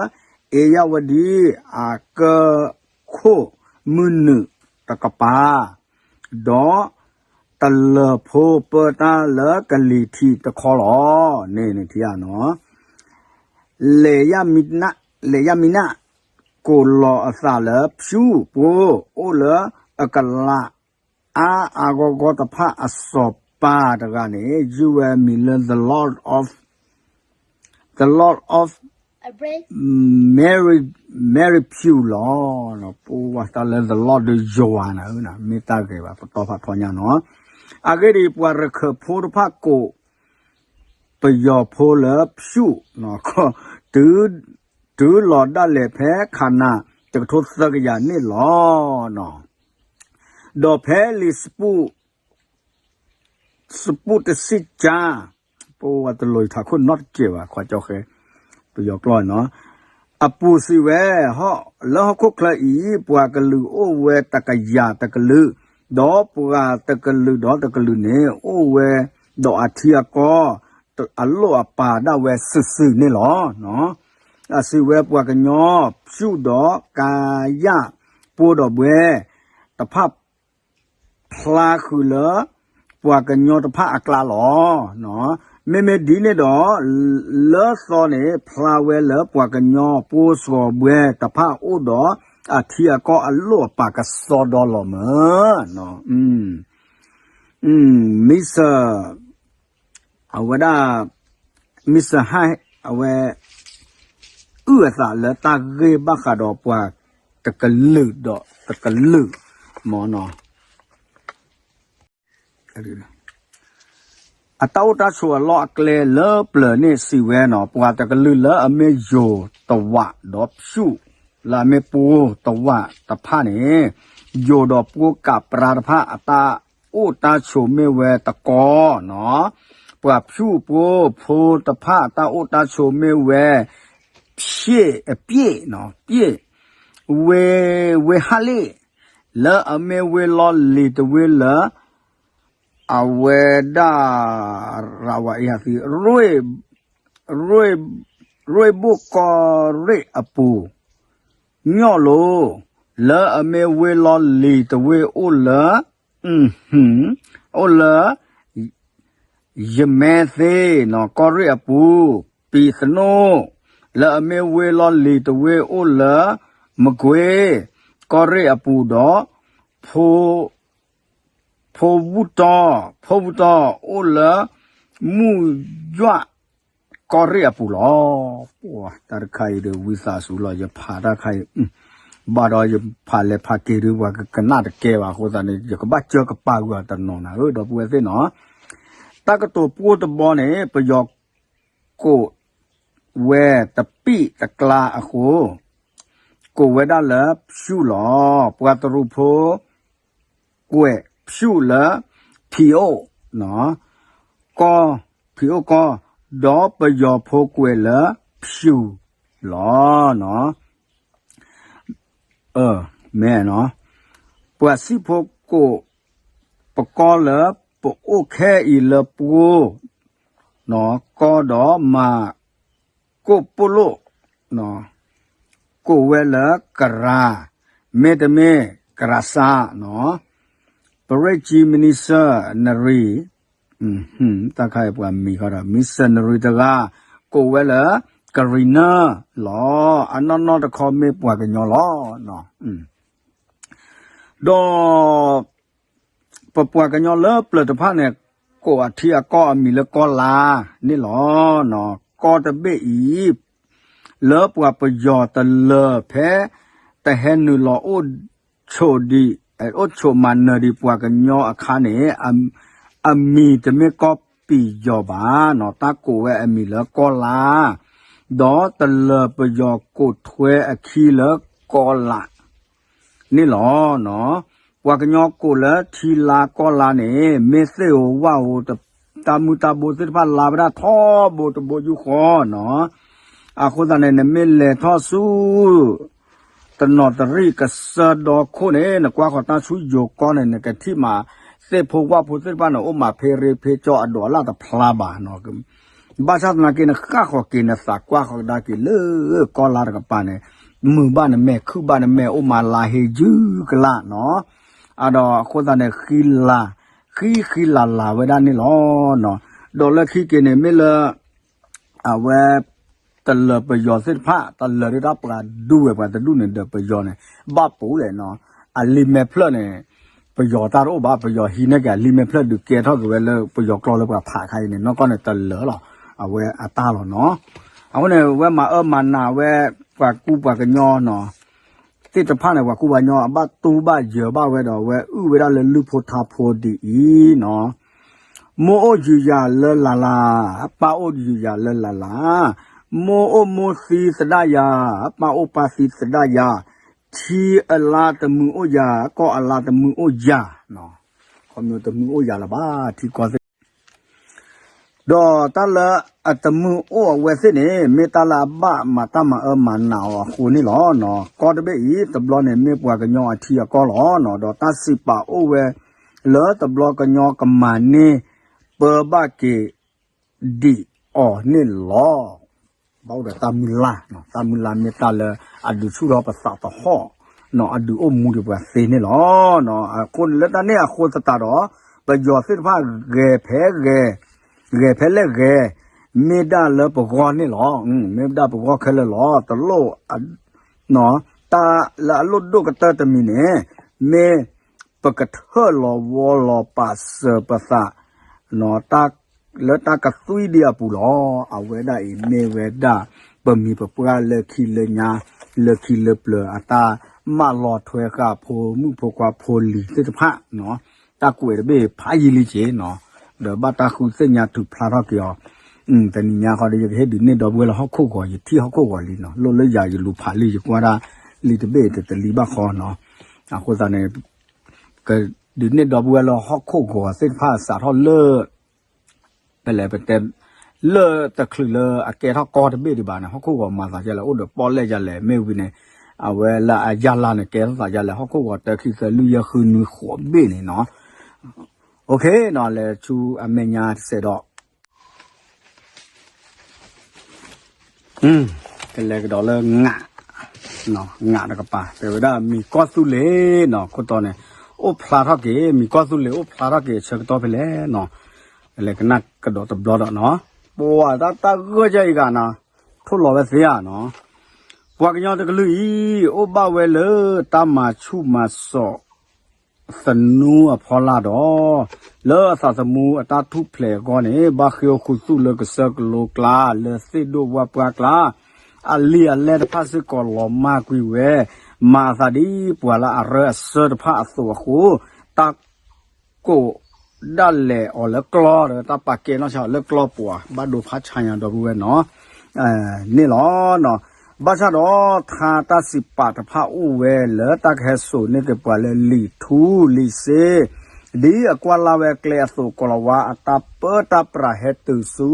အ့ယၣ်ဝဒံ အကၢၢ်ခိၣ်မုၢ်နုာ်တကပၤ, ဒီးတလၢၤဖိပၢတၢ်လၢကလံၤထံးတခီလီၤ. န့ၣ်န့ၣ်ထံၣ်ဧါနီၤ လဲၤယၣ်မံနၣ်, လဲၤယၣ်မံနၣ်, ကိးလီၤအသးလၢဖၠူၣ်ပှိၢ် အိၣ်လၢအကလး အါအါဂီၢ်ဂီၢ်တဖၣ်အစီၤပၤတဂၤန့ၣ် ယုၢ်ဝဲမံၤလၢ the Lord of, the Lord of Mary, Mary Pugh လီၤ. ပဝဲတၢ်လၢ the Lord ဒီးယွၤန့ၣ် မ့ၢ်တၢ်ဂ့ၤဘၣ် ပတီၢ်ဖးထီညါနီၤ. အဂ့ၢ်ဒ်အံၤ ပှၤရခၢၣ်ဖိတဖၣ်ကိး ပယီၤဖိလၢဖၠူၣ်, တုၤလီၤဒၣ်လဲာ်ဖဲခးနၤ တကထိသၢကယၤန့ၣ်လီၤ. ဒီးဖဲလံာ်စပူး, စပူးတဆံကၠါ, ပဝဲတလိၣ်ယထးခိၣ်နီတစဲးဘၣ် ခွါကၠီဃဲ, ပယီၤကျိာ်နီၤ, အပူၤစံးဝဲ, လၢဟီၣ်ခိၣ်ချၢအံၤ ပှၤကလုာ်အိၣ်ဝဲတကယၤတကလုာ်, ဒီးပှၤတကလုာ်ဒီးတကလုာ်န့ၣ် အိၣ်ဝဲဒီးအထံအကီၢ် အလိၣ်အပာ်ဒၣ်ဝဲစုာ်စုာ်န့ၣ်လီၤ. အစံးဝဲပှၤကညီ ဖၠူၣ်ဒီးကါယၣ် ပှိၢ်ဒီးဘှဲၣ်တဖၣ် ဖျါဃုာ်လၢ ပှၤကညီတဖၣ်အကျါလီၤ. မ့မ့ၢ်ဒ်န့ၣ်ဒီး လၢသီန့ၣ် ဖျါဝဲလၢပှၤကညီပှိၢ်စှီၤဘှဲၣ်တဖၣ်အိၣ်ဒီး အထံအကီၢ်အလိၣ်အပာ်ကစီဒီလီၤမၢ်. Mister အဝဲဒၣ် Mister Hyde အဝဲ အုၣ်အသးလၢတၢ်ဂ့ၢ်ဘၣ်ဃးဒီးပှၤတကလုာ်ဒီးတကလုာ် မၢ်နီၤ. အတၢ်အိၣ်တၢ်ဆိးအလီၢ်အကျဲလၢပျၢၤန့ၣ်စံးဝဲနီၤ, ပှၤတကလုာ်လၢအမ့ၢ်ယိၤတဝးဒီးဖၠူၣ် လၢအမ့ၢ်ပှိၢ်တဝးတဖၣ်န့ၣ်, ယိၤဒီးပှိၢ်ကးပြါတဖၣ်အတၢ်အိၣ်တၢ်ဆိးမ့ၢ်ဝဲတကီနီၤ, ပှၤဖၠူၣ်ပှိၢ်ဖိတဖၣ်အတၢ်အိၣ်တၢ်ဆိးမ့ၢ်ဝဲ ဖျ့ၣ်အပျ့ၣ်နီၤ, ပျ့ၣ် ဝ့ ဝ့ဟးလ့ၣ် လၢအမ့ၢ်ဝ့ၢ်လီၢ်လံၤတဝ့ၢ်လၢ အဝဲဒၣ် ရဝၤအံၤဟးသံ ရ့ၣ်ဘိၣ်ကီၢ်ရ့ၣ်အပူၤ, ညီၣ်လိၤ လၢအမ့ၢ်ဝ့ၢ်လီၢ်လံၤတဝ့ၢ်အိၣ်လၢ အိၣ်လၢ ယမဲသ့နီၤ ကီၢ်ရ့ၣ်အပူၤ, ပံၤသနိၣ် လၢအမ့ၢ်ဝ့ၢ်လီၢ်လံၤတဝ့ၢ်အိၣ်လၢ မကွ့ၤ ကီၢ်ရ့ၣ်အပူၤဒီး ဖိ ဖိဝူတီၢ် ဖိဝူတီၢ်အိၣ်လၢ မုၢ်ယွၣ် ကီၢ်ရ့ၣ်အပူၤလီၤ. ပှၤတၢ်တခါအံၤဒီး ဝံသးစူၤလီၤ ယဖးတၢ်ခါအံၤ ဘၣ်ဒီးယဖးလဲၤဖးက့ၤဒုး ပှၤကကနၣ်တကဲဘၣ်အဃိသတးန့ၣ် ယကဘၣ်စၢကပာ်ဂုာ်အီၤတနီၤနၤဧၢ ဒီပုၢ်ဝဲၢ်သ့ၣ်နီၤ. တၢ်ကတိၤပှိၢ်တဘီန့ၣ် ပယီၤကိးဝဲတပံၣ်တကျါအဃိ ကိးဝဲဒၣ်လၢဖၠူၣ်လီၤ. ပှၤတရူးဖိ ကွဲးဖၠူၣ်လၢ ဖံးအိၣ် ကီၢ် ဖံးအိၣ်ကီၢ်, ဒီးပယီၤဖိကွဲးလၢဖၠူၣ်လီၤ. မ့ၢ် ပှၤစံၣ်ဖိကိးပကီၢ်လၢ ပအိၣ်ခဲအံၤလၢပှိၢ် ကီၢ်ဒီးမၤကိၣ်ပိၣ်လိၣ် ကိးဝဲလၢကရၤ, မ့တမ့ၢ်ကရၤစါ ပရ့ၣ်ကၠံ minister နရံၣ် တၢ်ခါအံၤပှၤမံၤဃီဒီး minister နရံၣ်တဂၤ ကိးဝဲလၢ ကရံၣ်နၢၣ်လီၤ. အနီၢ်နီၢ်တခီမ့ၢ်ပှၤကညီလီၤ. ဒီး ပပှၤကညီလၢပျၢၤတဖၣ်န့ၣ် ကိးအထံအကီၢ်အမံၤလၢကီၢ်လါန့ၣ်လီၤ. ကီၢ်တဘ့ၣ်အံၤ လၢပှၤပယီၤတလၢာ်ဖဲ တဟဲနုာ်လီၤအိၣ်ဆိးဒံး အိၣ်ဆိးမၤနၢၤဒံးပှၤကညီအခါန့ၣ် အမံၤတမ့ၢ်ကီၢ်ပယီၤဘၣ်နီၤ, တၢ်ကိးဝဲအမံၤလၢကီၢ်လါ, ဒီးတလၢၤပယီၤကိးထွဲအခံလၢကီၢ်လါ န့ၣ်လီၤ. ပှၤကညီကိးလၢထံလါကီၢ်လါန့ၣ် မ့ၢ်သ့ၣ်ဧိၤဝၣ်ဧိၤ တၢ်မုၢ်တၢ်ဘိသ့ၣ်တဖၣ်လါဝဲဒၣ်ထီဘိတဘိယူၢ်ဃီနီၤ. အဃိသတးန့ၣ် နမ့ၢ်လဲၤထီၣ်ဆူ တနီၤတရံၣ်ကစၢၢ်ဒီခိၣ်န့ၣ် နကွၢ်ဃီၤတၢ်ဆူယိၤကီၢ်န့ၣ် နကထံၣ်မး သ့ၣ်ဖိဝၣ်ဖိသ့ၣ်တဖၣ်န့ၣ် အိၣ်မးဖ့ရ့ဖ့ကၠီအဒိးအလၣ်တဖျါဘၣ်နီၤ. ဘၣ်ဆၣ်သနာ်က့ နဃၣ်ဃီၤက့ၤနသးကွၢ်ဃီၤကဒါက့ၤလၢကီၢ်လါတကပၤန့ၣ် မုာ်ဘၣ်နမဲာ် ခုၣ်ဘၣ်နမဲာ် အိၣ်မးလါဟ့ယုၢ်ကလးနီၤ. အဒီးအဃိသတးန့ၣ် ဃံလၤ ဃံဃံလၤလၤဝဲဒၣ်န့ၣ်လီၤ. ဒီးလၢခံက့ၤန့ၣ် မ့ၢ်လၢ အဝဲ တလၢၤပယီၤသ့ၣ်တဖၣ် တလၢၤဒၣ်တၢ်ပှၤဒူဝဲပှၤတဒူၣ်န့ၣ်ဒီးပယီၤန့ၣ် ဘၣ်ပူၤလဲၣ်နီၤ. အလံာ်မဲာ်ဖျၢၣ်န့ၣ် ပယီၤတၢ်တအိၣ်ဘၣ် ပယီၤဟံးန့ၢ်က့ၤအလံာ်မဲာ်ဖျၢၣ်ဒုးကဲထီၣ်က့ၤဝဲလၢပယီၤကျိာ်လၢပှၤဖးခါအံၤန့ၣ် နီၢ်ကီၢ်န့ၣ်တလၢၤလီၤ. အဝဲအတၢ်လီၤနီၤ. အဃိန့ၣ် ဝဲမၤအၢမၤနးဝဲ ပှၤကူပှၤကညီနီၤ သ့ၣ်တဖၣ်န့ၣ် ပှၤကူပှၤကညီအဘၣ်တူၢ်ဘၣ်ယၢၤဘၣ်ဝဲဒီး ဝဲအုၣ်ဝဲဒၣ်လၢလုၢ်ဖိထါဖိဒ်အံၤနီၤ. မိၢ်အိၣ်ယုာ်ယၤလၢလၢ်လၢ်, ပၢ်အိၣ်ယုာ်ယၤလၢလၢ်လၢ်, မိၢ်အိၣ်မိၢ်သံသဒၣ်ယၤ, ပၢ်အိၣ်ပၢ်သံသဒၣ်ယၤ, ထံအလါတမုာ်အိၣ်ယၤ, ကီၢ်အလါတမုာ်အိၣ်ယၤ, ခီမ့ၢ်တမုာ်အိၣ်ယၤလၢၤဘၣ် ထံကီၢ်သ့ၣ် ဒီးတၢ်လၢအတမုာ်အိၣ်အဝဲသ့ၣ်န့ၣ် မ့ၢ်တၢ်လၢအဘၣ်မၤတၢ်မၤအၢမၤနးအီၤအဃိန့ၣ်လီၤ. ကီၢ်တဘ့ၣ်အံၤ တဘျီန့ၣ်မ့ၢ်ပှၤကညီအထံအကီၢ်လီၤ. ဒီးတၢ်စံးပာ်အိၣ်ဝဲလၢတဘျီကညီကမၤန့ၢ်ပၢဘၣ်က့ၤဒံးအီၤန့ၣ်လီၤ. ဘၣ်အိၣ်ဒီးတၢ်မုၢ်လၢ်, တၢ်မုၢ်လၢ်မ့ၢ်တၢ်လၢအဒုးဆူၣ်ထီၣ်ပသးသဟီၣ်, အဒုးအိၣ်မူဒံးပှၤသ့န့ၣ်လီၤ. အဃိန့ၣ်လၢတၢ်န့ၣ်အဃိသတးဒီး ပယီၤသ့ၣ်တဖၣ်ဂဲၤဖဲဂဲၤ, ဂဲၤဖဲလဲၣ်ဂဲၤ, မ့ၢ်ဒၣ်လၢပဂီၢ်န့ၣ်လီၤ. မ့ၢ်ဒၣ်ပဂီၢ်ခဲလၢာ်လီၤ. တလိၣ် တၢ်လၢအလိၣ်ဒိၣ်ကတၢၢ်တမံၤန့ၣ် မ့ၢ်ပကထၢၣ်လီၤဝီလီၤပာ်စၢၤပသး လၢတၢ်ကသွံဒံးအပူၤလီၤ. အဝဲဒၣ်အံၤမ့ၢ်ဝဲဒၣ် ပမိၢ်ပပှၢ်လၢခံလၢညါ လၢခံလၢပျၢၤ အတၢ်မၢလီၤထွဲဃာ်ဖိမုၣ်ဖိခွါဖိလံၤသ့ၣ်တဖၣ် တၢ်ကွဲးတဘ့ၣ်ဖးယံာ်လံက့ၤနီၤ, ဒီးဘၣ်တၢ်ဃုသ့ၣ်ညါထုးဖျါထီၣ်က့ၤအီၤ, တနံၤညါဃီဒီး ယကဟ့ၣ်ဒုးနဲၣ်ဒီပုၢ်ဝဲၢ်လၢဟီၣ်ခိၣ်ဂီၤ ယထံၣ်ဟီၣ်ခိၣ်ဂီၤလံနီၤ, လိၣ်လၢယၤယလူၤဖးလံ ယကွၢ်ဒၣ်လံတဘ့ၣ်တတလံဘၣ်ဃီနီၤ, အဃိသတးန့ၣ် ကဒုးနဲၣ်ဒီပုၢ်ဝဲၢ်လၢဟီၣ်ခိၣ်ဂီၤသ့ၣ်တဖၣ်စးထီၣ်လၢ ပလဲၤပတဲ လၢတချုးလၢအကဲထီၣ်ကီၢ်တဘ့ၣ်ဒံးဘၣ်န့ၣ် ဟီၣ်ခိၣ်ဂီၤမၤသးဒ်လဲၣ် အိၣ်ဒီးပီၣ်လဲၣ်ဒ်လဲၣ် မ့ၢ်ဝံၤန့ၣ် အဝဲလၢအယၢ်လၢ်န့ၣ် ကဲထီၣ်သးဒ်လဲၣ် ဟီၣ်ခိၣ်ဂီၤတၢ ခံ သၢ လွံၢ် ယဲၢ် ဃု နွံ ဃိးဘ့ၣ်န့ၣ်နီၤ, လဲၤဆူအမဲာ်ညါတစဲးဒီး ကလဲၤကဒီးလၢ ငးတကပၤ တဲဝဲဒၣ်မံၤကီၢ်သူလ့ၤနီၤ, ခိၣ်တီန့ၣ် အိၣ်ဖျါထီၣ်က့ၤ မံၤကီၢ်သူလ့ၤအိၣ်ဖျါထီၣ်က့ၤအဆၢကတီၢ်ဖဲလဲၣ်နီၤ, လဲၤကနၣ်ကဒီးတဘျီဒီးနီၤ, ပှၤတၢ်တၢ်ဂၢၢ်ယဲအံၤဂၤနီၤ, ထိၣ်လီၤဝဲသ့ဧါနီၤ, ပှၤကညီတကလုာ်အံၤ အိၣ်ဘၣ်ဝဲလၢတၢ်မၤဆူၣ်မၤစီၣ် သနူအဖီလာ်ဒီး လၢအသးသမူအတၢ်ထူၣ်ဖျဲးအဂီၢ်န့ၣ် ဘၣ်ဃ့အိၣ်ခူသူၣ်လၢကစၢၢ်ကလိကျါ လၢသ့ၣ်ဒိၣ်ဝၣ်ပှၢ်ကျါ, အလံာ်အလဲၢ်တဖၣ်စ့ၢ်ကီးလီၤမၢ်ကွံာ်ဝဲ, မၤအသးဒ်ပှၤလၢအရၢအစၢၢ်တဖၣ်အသိးအဃိ, တၢ် ကိးဒၣ်လဲာ်အီၤလၢကျီၢ်ဒီး တၢ်ပာ်ကဲနီၢ်ဆါအီၤလၢကျီၢ်ပှၤ ဘၣ်ဒိဖးဆါညါဒီပုၢ်ဝဲၢ်နီၤ, န့ၣ်လီၤ. ဘၣ်ဆၣ်ဒီး ထါတၢ်စံးပာ်တဖၣ်အိၣ်ဝဲလၢတၢ်ကဟဲစိာ်န့ၢ်က့ၤပှၤလၢလံာ်ထူလံာ်စ့, ဒ်အကွၢ်လၢ်ဝဲကျဲအသိးကိးလီၤဝါအတၢ်ပၢတၢ်ပြးဟဲတုၤဆူ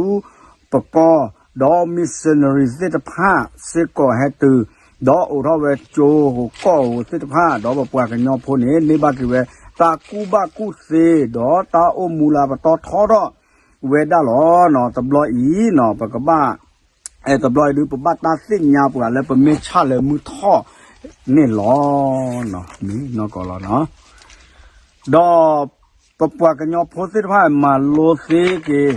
ပကီၢ်, ဒီး missionary သ့ၣ်တဖၣ်စ့ၢ်ကီးဟဲတုၤ, ဒီးအိးထီၣ်ဝဲကၠိဧိၤကီၢ်ဧိၤသ့ၣ်တဖၣ်, ဒီးပပှၤကညီဖိန့ၣ် န့ၢ်ဘၣ်က့ၤဝဲ တၢ်ကူၣ်ဘၣ်ကူၣ်သ့ ဒီးတၢ်အိၣ်မူလၢပတီၢ်ထီထီၣ်ဝဲဒၣ်လီၤ. တဘျီအံၤနီၤ ပကဘၣ် အဲ တဘျီအံၤဒုး ပဘၣ်တၢ်သ့ၣ်ညါပှၤလၢပမ့ၢ်ဆၣ်လၢမုၢ်ထီၣ်န့ၣ်လီၤ. မ့ၢ်နီၢ်ကီးလီၤနီၤ. ဒီးပပှၤကညီဖိသ့ၣ်တဖၣ်မၤလိသ့က့ၤ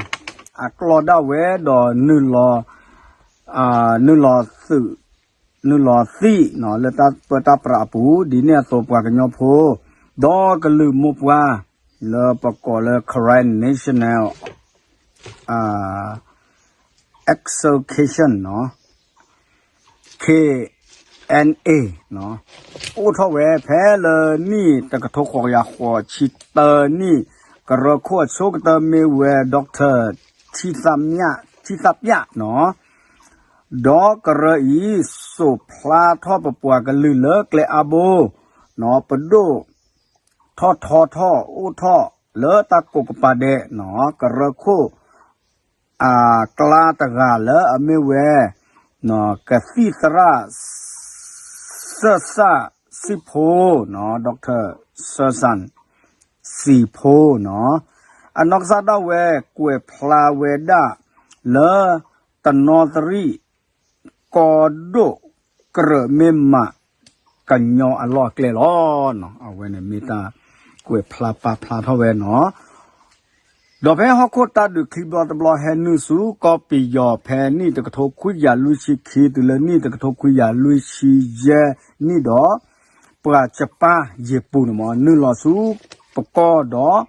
အကျီၢ်ဒၣ်ဝဲဒီး နုာ်လီၤ နုာ်လီၤသုး နုာ်လီၤသံၣ်နီၤ လၢတၢ်ပၢတၢ်ပြးအပူၤ ဒ်န့ၣ်အသိးပှၤကညီဖိ ဒီးကလုာ်မိၢ်ပှၢ် လၢပကိးလၢ Karen National Association နီၤ KNA နီၤ အိၣ်ထီၣ်ဝဲဖဲလၢနံၣ်တကထိဃိးကယၤဃိးဆံတၢနံၣ် ကရၢခိၣ်အဆိကတၢၢ်မ့ၢ်ဝဲ Doctor ထံသးပျၢ်နီၤ ဒီးကရၢအံၤ စိာ်ဖျါထီၣ်ပပှၤကလုာ်လၢကျဲအါဘိ နီၤ ပဒိၣ်ထီၣ်ထီထီၣ်အိၣ်ထီၣ်လၢတၢ်ကိးကပၤဒဲးနီၤ ကရၢခိၣ် အကျါတဂၤလၢအမ့ၢ်ဝဲ ကသံၣ်သရၣ် စၢၢ်စၢ်စံၣ်ဖိနီၤ Doctor စၢၢ်စၢ်စံၣ်ဖိနီၤ အနီၢ်ကစၢ်ဒၣ်ဝဲ ကွဲးဖျါဝဲဒၣ်လၢ တနီသရံၣ် ကီဒိၣ်ကြၢးမ့ၢ်မး ကညီအလီၢ်အကျဲလီၤ. အဝဲန့ၣ်မ့ၢ်တၢ်ကွဲးဖျါပာ်ဖျါထီၣ်ဝဲနီၤ ဒီးဖဲဟီၣ်ခိၣ်တၢ်ဒုးခံဘျီတဘျီဟဲနုာ်ဆူကီၢ်ပယီၤဖဲနံၣ်တကထိခွံကယၤလွံၢ်ဆံခံ တုၤလၢနံၣ်တကထိခွံကယၤလွံၢ်ဆံယဲၢ်နံၣ်ဒီး ပှၤကပၢ်ယ့ၤပူၤန့ၣ်မ့ၢ် နုာ်လီၤဆူပကီၢ်ဒီး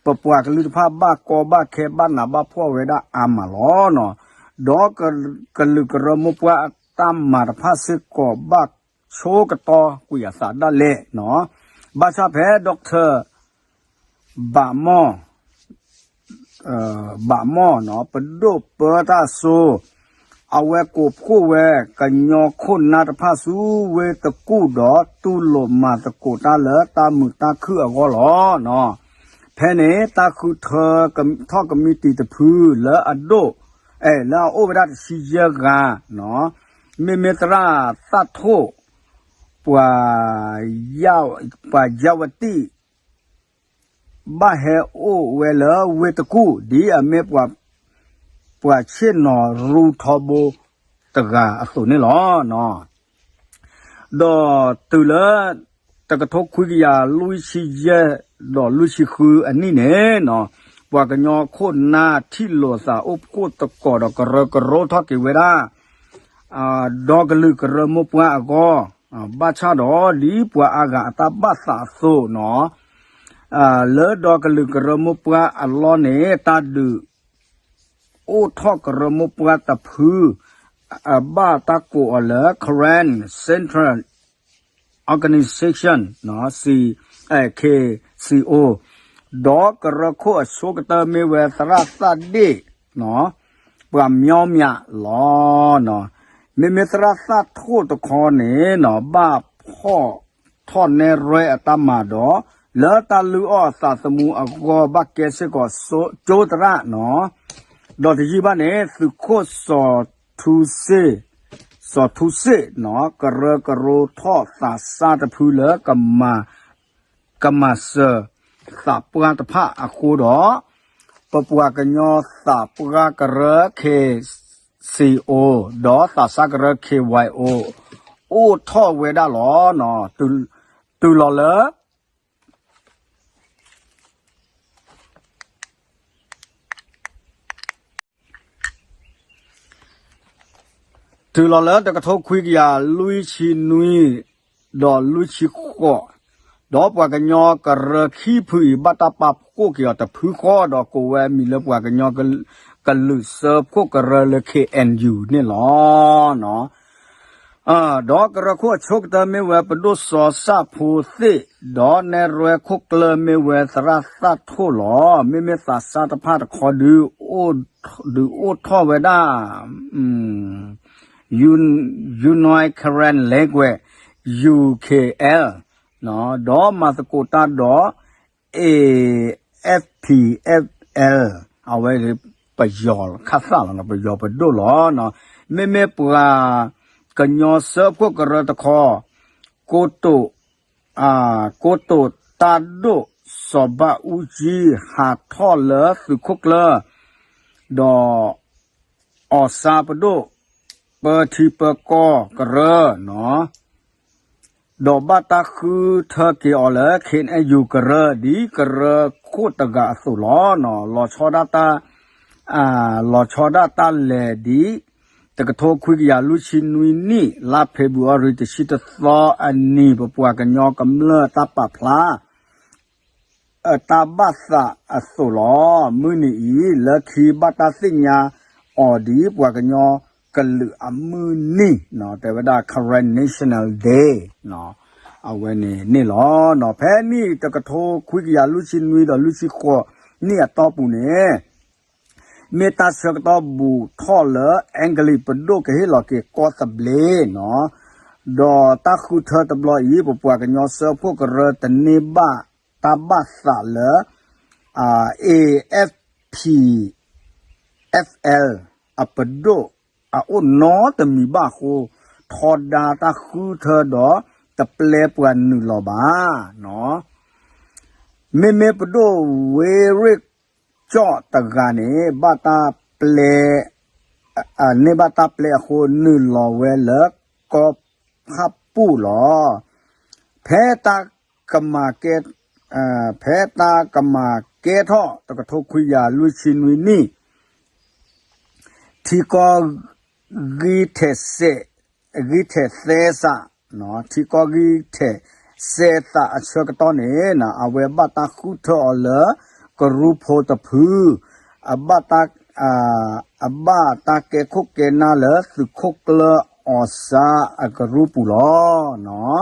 ပပှၤကလုာ်တဖၣ်ဘၣ်ကီဘၣ်ခဲဘၣ်နးဘၣ်ဖှီၣ်ဝဲဒၣ်အါမးလီၤနီၤ ဒီးကလုာ်ကရၢမိၢ်ပှၢ်အတၢ်မၤတဖၣ်စ့ၢ်ကီးဘၣ်ဆိကတီၢ်ကွံာ်အသးဒၣ်လဲာ်နီၤ ဘၣ်ဆၣ်ဖဲ Doctor ဘးမီၢ် ဘးမီၢ်နီၤ ပဒိၣ်ပၢတၢ်စိၤ အဝဲကိးဖှိၣ်ဝဲ ကညီခိၣ်နၢ်တဖၣ်ဆူဝ့ၢ်တကူၣ်ဒီး တူၢ်လိာ်မၤသကိးတၢ်လၢတၢ်မုာ်တၢ်ခုၣ်အဂီၢ်လီၤနီၤ. ဖဲန့ၣ် တၢ်ဃုထၢထီၣ်ကမံးတံာ်တဖုလၢအဒိၣ်, အဲၣ် လၢအအိၣ်ဝဲဒၣ်တဆံယဲၢ်ဂၤ, မ့မ့ၢ်သရၣ်သၣ်ထိၣ်, ပှၤယၣ်ဝတံၣ် ဘၣ်ဟဲအိၣ်ဝဲလၢဝ့ၢ်တကူၣ် ဒ်အမ့ၢ်ပှၤ ပှၤဆ့ၣ်နီၤရူထီဘိတဂၤအသိးန့ၣ်လီၤ. ဒီးတုၤလၢ တကထိခွံကယၤလွံၢ်ဆံယဲၢ် ဒီးလွံၢ်ဆံဃုအနံၣ်န့ၣ်, ပှၤကညီခိၣ်နၢ်ထံၣ်လိာ်သးအိၣ်ဖှိၣ်သကိးဒီးကရၢကရိထီၣ်က့ၤဝဲဒၣ် ဒီကလုာ်ကရၢမိၢ်ပှၢ်အဂီၢ်, ဘၣ်ဆၣ်ဒီးဒ်ပှၤအါဂၤအတၢ်ဘၣ်သးအသိးန့ၣ်, လၢဒီကလုာ်ကရၢမိၢ်ပှၢ်အလီၢ်န့ၣ် တၢ်ဒုးအိၣ်ထီၣ်ကရၢမိၢ်ပှၢ်တဖု အဘၣ်တၢ်ကိးအီၤလၢ Karen Central Organization, K C O, ဒီးကရၢခိၣ်အဆိကတၢၢ်မ့ၢ်ဝဲသရၣ်သၣ်ဒ့ၣ် ပှၤမၠီမၠးလီၤ. မ့မ့ၢ်သရၣ်သၣ်ထိၣ်တခီန့ၣ် ဘၣ်ဖီၣ်ထီၣ်နဲရဲအတၢ်မၤဒီး လၢတၢ်လုၢ်အီၣ်အသးသမူအဂီၢ် ဘၣ်ကဲစ့ၢ်ကီးကၠိသရၣ်န့ၣ်, ဒီးတယံာ်ဘၣ်န့ၣ် သုးခိၣ်စီၤထူစ့ၣ်, စီၤထူစ့ၣ်န့ၣ် ကရၢကရိထီၣ်သးစၢ်တဖုလၢ ကမၤစၢၤသးပှၢ်တဖၣ်အဃိဒီး ပပှၤကညီသးပှၢ်ကရၢ K C O ဒီးသးစၢ်ကရၢ K Y O အိၣ်ထီၣ်ဝဲဒၣ်လီၤ. တုၤလီၤလၢ တုၤလီၤလၢတကထိခွံကယၤလွံၢ်ဆံနွံ ဒီးလွံၢ်ဆံဃိး, ဒီးပှၤကညီကရၢခံဖုအံၤ ဘၣ်တၢ်ပာ်ဖှိၣ်က့ၤအီၤတဖုဃီ ဒီးကိးဝဲအမံၤလၢပှၤကညီကလုာ်စၢဖှိၣ်ကရၢလၢ K N U န့ၣ်လီၤ. ဒီးကရၢခိၣ်အဆိကတၢၢ်မ့ၢ်ဝဲပဒိၣ်စီၤစၣ်ဖိသ့ၣ်, ဒီးနဲရဲခိၣ်ကျၢၢ်မ့ၢ်ဝဲသရၣ်သၣ်ထိၣ်လီၤ. မ့မ့ၢ်သးစၢ်တဖၣ်တခီဒုး ဒုးအိၣ်ထီၣ်ဝဲဒၣ် United Karen Language, U K L, ဒီးမၤသကိးတၢ်ဒီး A F P F L, အဝဲပယီၤခၣ်သၣ်လီၤ, ပယီၤပဒိၣ်လီၤ. မ့မ့ၢ်ပှၤကညီစၢဖှိၣ်ကရၢတခီ, ကိတိာ်, ကိတိာ်တၢ်ဒိၣ်စီၤဘၣ်အူကၠံ ဟးထီၣ်လၢသုးခိၣ်ကျၢၢ်, ဒီး အီၣ်စါပဒိၣ် ပၢထံပၢကီၢ်ကရၢန့ၣ်, ဒီးဘၣ်တၢ်ဃုထၢက့ၤအီၤလၢ K N U ကရၢ ဒ်ကရၢခိၣ်တဂၤအသိးလီၤ. လီၤဆီဒၣ်တၢ် လီၤဆီဒၣ်တၢ်လဲၤဒ် တကထိခွံကယၤလွံၢ်ဆံနွံနံၣ် လါဖ့ၤဘြူၤအါရံၤ တဆံတသီအနံၤ ပပှၤကညီကမျၢၢ်တၢ်ပာ်ဖျါ အတၢ်ဘၣ်သးအသိးလီၤ. မုၢ်နံၤအံၤ လၢခံဘၣ်တၢ်သ့ၣ်ညါအီၤဒ်ပှၤကညီကလုာ်အမုၢ်နံၤ, တဲဝဲဒၣ် Karen National Day အဝဲန့ၣ်န့ၣ်လီၤ. ဖဲနံၣ်တကထိခွံကယၤလွံၢ်ဆံနွံဒီးလွံၢ်ဆံဃိးနံၣ်အတီၢ်ပူၤန့ၣ် မ့ၢ်တၢ်ဆၢကတီၢ်ဘူးထီၣ်လၢ အဲကလံးပဒိၣ်ကဟ့ၣ်လီၤက့ၤကီၢ်သဘျ့န့ၣ်, ဒီးတၢ်ဃုထၢတဘျီအံၤ ပပှၤကညီစၢဖှိၣ်ကရၢတန့ၢ်ဘၣ်တၢ်ဘၣ်သးလၢ A F P F L အပဒိၣ်အအိၣ်နီတမံၤဘၣ်အဃိ, ထီဒါတၢ်ဃုထၢဒီးတပျဲပှၤနုာ်လီၤဘၣ်. မ့မ့ၢ်ပဒိၣ်ဝ့ရ့ၣ်ကၠီၣ်တဂၤန့ၣ် ဘၣ်တၢ်ပျဲ န့ၢ်ဘၣ်တၢ်ပျဲအဃိ နုာ်လီၤဝဲလၢကီၢ်ဖးပူၣ်လီၤ. ဖဲတၢ်ကမၤကဲ ဖဲတၢ်ကမၤကဲထီၣ် တကထိခွံကယၤလွံၢ်ဆံနွံနံၣ် ထံကီၢ်ဂံၢ်ထဲးစဲး ဂံၢ်ထဲးသဲစး ထံကီၢ်ဂံၢ်ထဲးစဲးသးအဆၢကတီၢ်န့ၣ် အဝဲဘၣ်တၢ်ဃုထၢအီၤလၢ ကရူၢ်ဖိတဖု အဘၣ်တၢ် အဘၣ်တၢ်ကဲခိၣ်ကဲနၢ်လၢသုးခိၣ်ကျၢၢ်အီၣ်စါအကရူၢ်ပူၤလီၤ.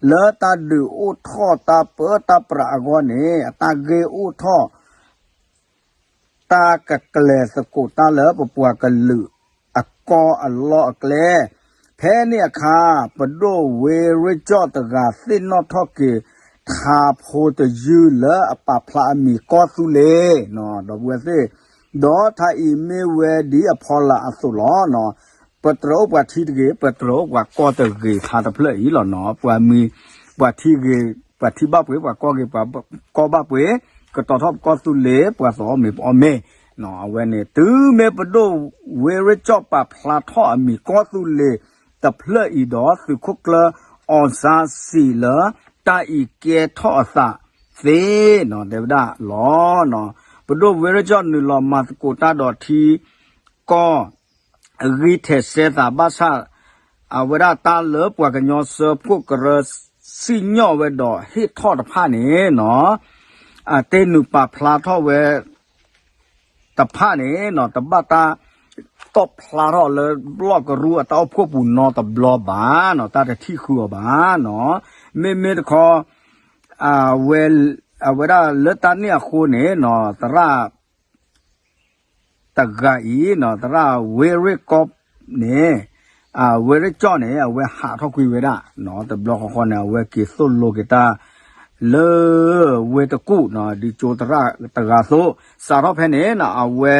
လၢတၢ်ဒုးအိၣ်ထီၣ်တၢ်ပၢတၢ်ပြးအဂီၢ်န့ၣ် အတၢ်ဂ့ၢ်အိၣ်ထီၣ် တၢ်ကကျဲၤသကိးတၢ်လၢပပှၤကလုာ်အကီၢ်အလီၢ်အကျဲ, ဖဲန့ၣ်အခါ ပဒိၣ်ဝ့ရ့ၣ်ကၠီၣ်တဂၤသ့ၣ်နီၣ်ထီၣ်က့ၤ ထးဖိတယုၢ်လၢအပာ်ဖျါအမံၤကီၢ်သူလ့ၤ ဒီပုၢ်ဝဲၢ်သ့ၣ်, ဒီးထးအံၤမ့ၢ်ဝဲဒ်အဖီလာ်အသိးလီၤ. ပတြၢၤအိၣ်ပှၤထံတဂ့ၤ, ပတြၢၤအိၣ်ပှၤကီၢ်တဂ့ၤ ထးတဖျၢၣ်အံၤလီၤနီၤ. ပှၤမံၤ, ပှၤထံဂ့ၤ, ပှၤထံဘၣ်ပှ့ၤ, ပှၤကီၢ်ဂ့ၤ, ပှၤကီၢ်ဘၣ်ပှ့ၤ, ကတီၤထီၣ်ပကီၢ်သူလ့ၤ, ပှၤသီအီၣ်မ့ၤပအီၣ်မ့ၤ, အဝဲန့ၣ် တုၤမ့ၢ်ပဒိၣ်ဝ့ရ့ၣ်ကၠီၣ်ပာ်ဖျါထီၣ်အမံၤကီၢ်သူလ့ၤ တဖျၢၣ်အံၤဒီး သုးခိၣ်ကျၢၢ် အောင်ဆန်းစုကြည် လၢတၢ်အံၤကဲထီၣ်အသးသ့နီၤ တဲဝဲဒၣ်လီၤ. ပဒိၣ်ဝ့ရ့ၣ်ကၠီၣ်နုာ်လီၤမၤသကိးတၢ်ဒီးထံကီၢ် ဂံၢ်ထဲးစဲသးဘၣ်ဆၣ် အဝဲဒၣ်တၢ်လၢပှၤကညီစၢဖှိၣ်ကရၢစံၣ်ညီၣ်ဝဲဒီးဟ့ၣ်ထီၣ်တဖၣ်န့ၣ်နီၤ အတ့နုာ်ပာ်ဖျါထီၣ်ဝဲ တဖၣ်န့ၣ်နီၤ တဘၣ်တၢ်တီၣ်ဖျါထီၣ်လၢဘျီၣ်ကရူၢ်အတၢ်အိၣ်ဖှိၣ်ပူၤနီတဘျီဘၣ်နီၤ တၢ်တထံၣ်ဃုာ်အီၤဘၣ်နီၤ. မ့မ့ၢ်တခီ အဝဲဒၣ်လၢတၢ်န့ၣ်အဃိန့ၣ်နီၤ သရၣ် တဂၤအံၤနီၤ သရၣ်ဝ့ရ့ၣ်ကီၣ်န့ၣ် ဝ့ရ့ၣ်ကၠီၣ်န့ၣ် အဝဲဟးထီၣ်ကွံာ်ဝဲဒၣ်နီၤ တဘျီဃီဃီန့ၣ် အဝဲက့ၤသိၣ်လိက့ၤတၢ် လၢဝ့ၢ်တကူၣ်နီၤ ဒ်ကၠိသရၣ်တဂၤအသိး စးထီၣ်ဖဲန့ၣ်နီၤ အဝဲ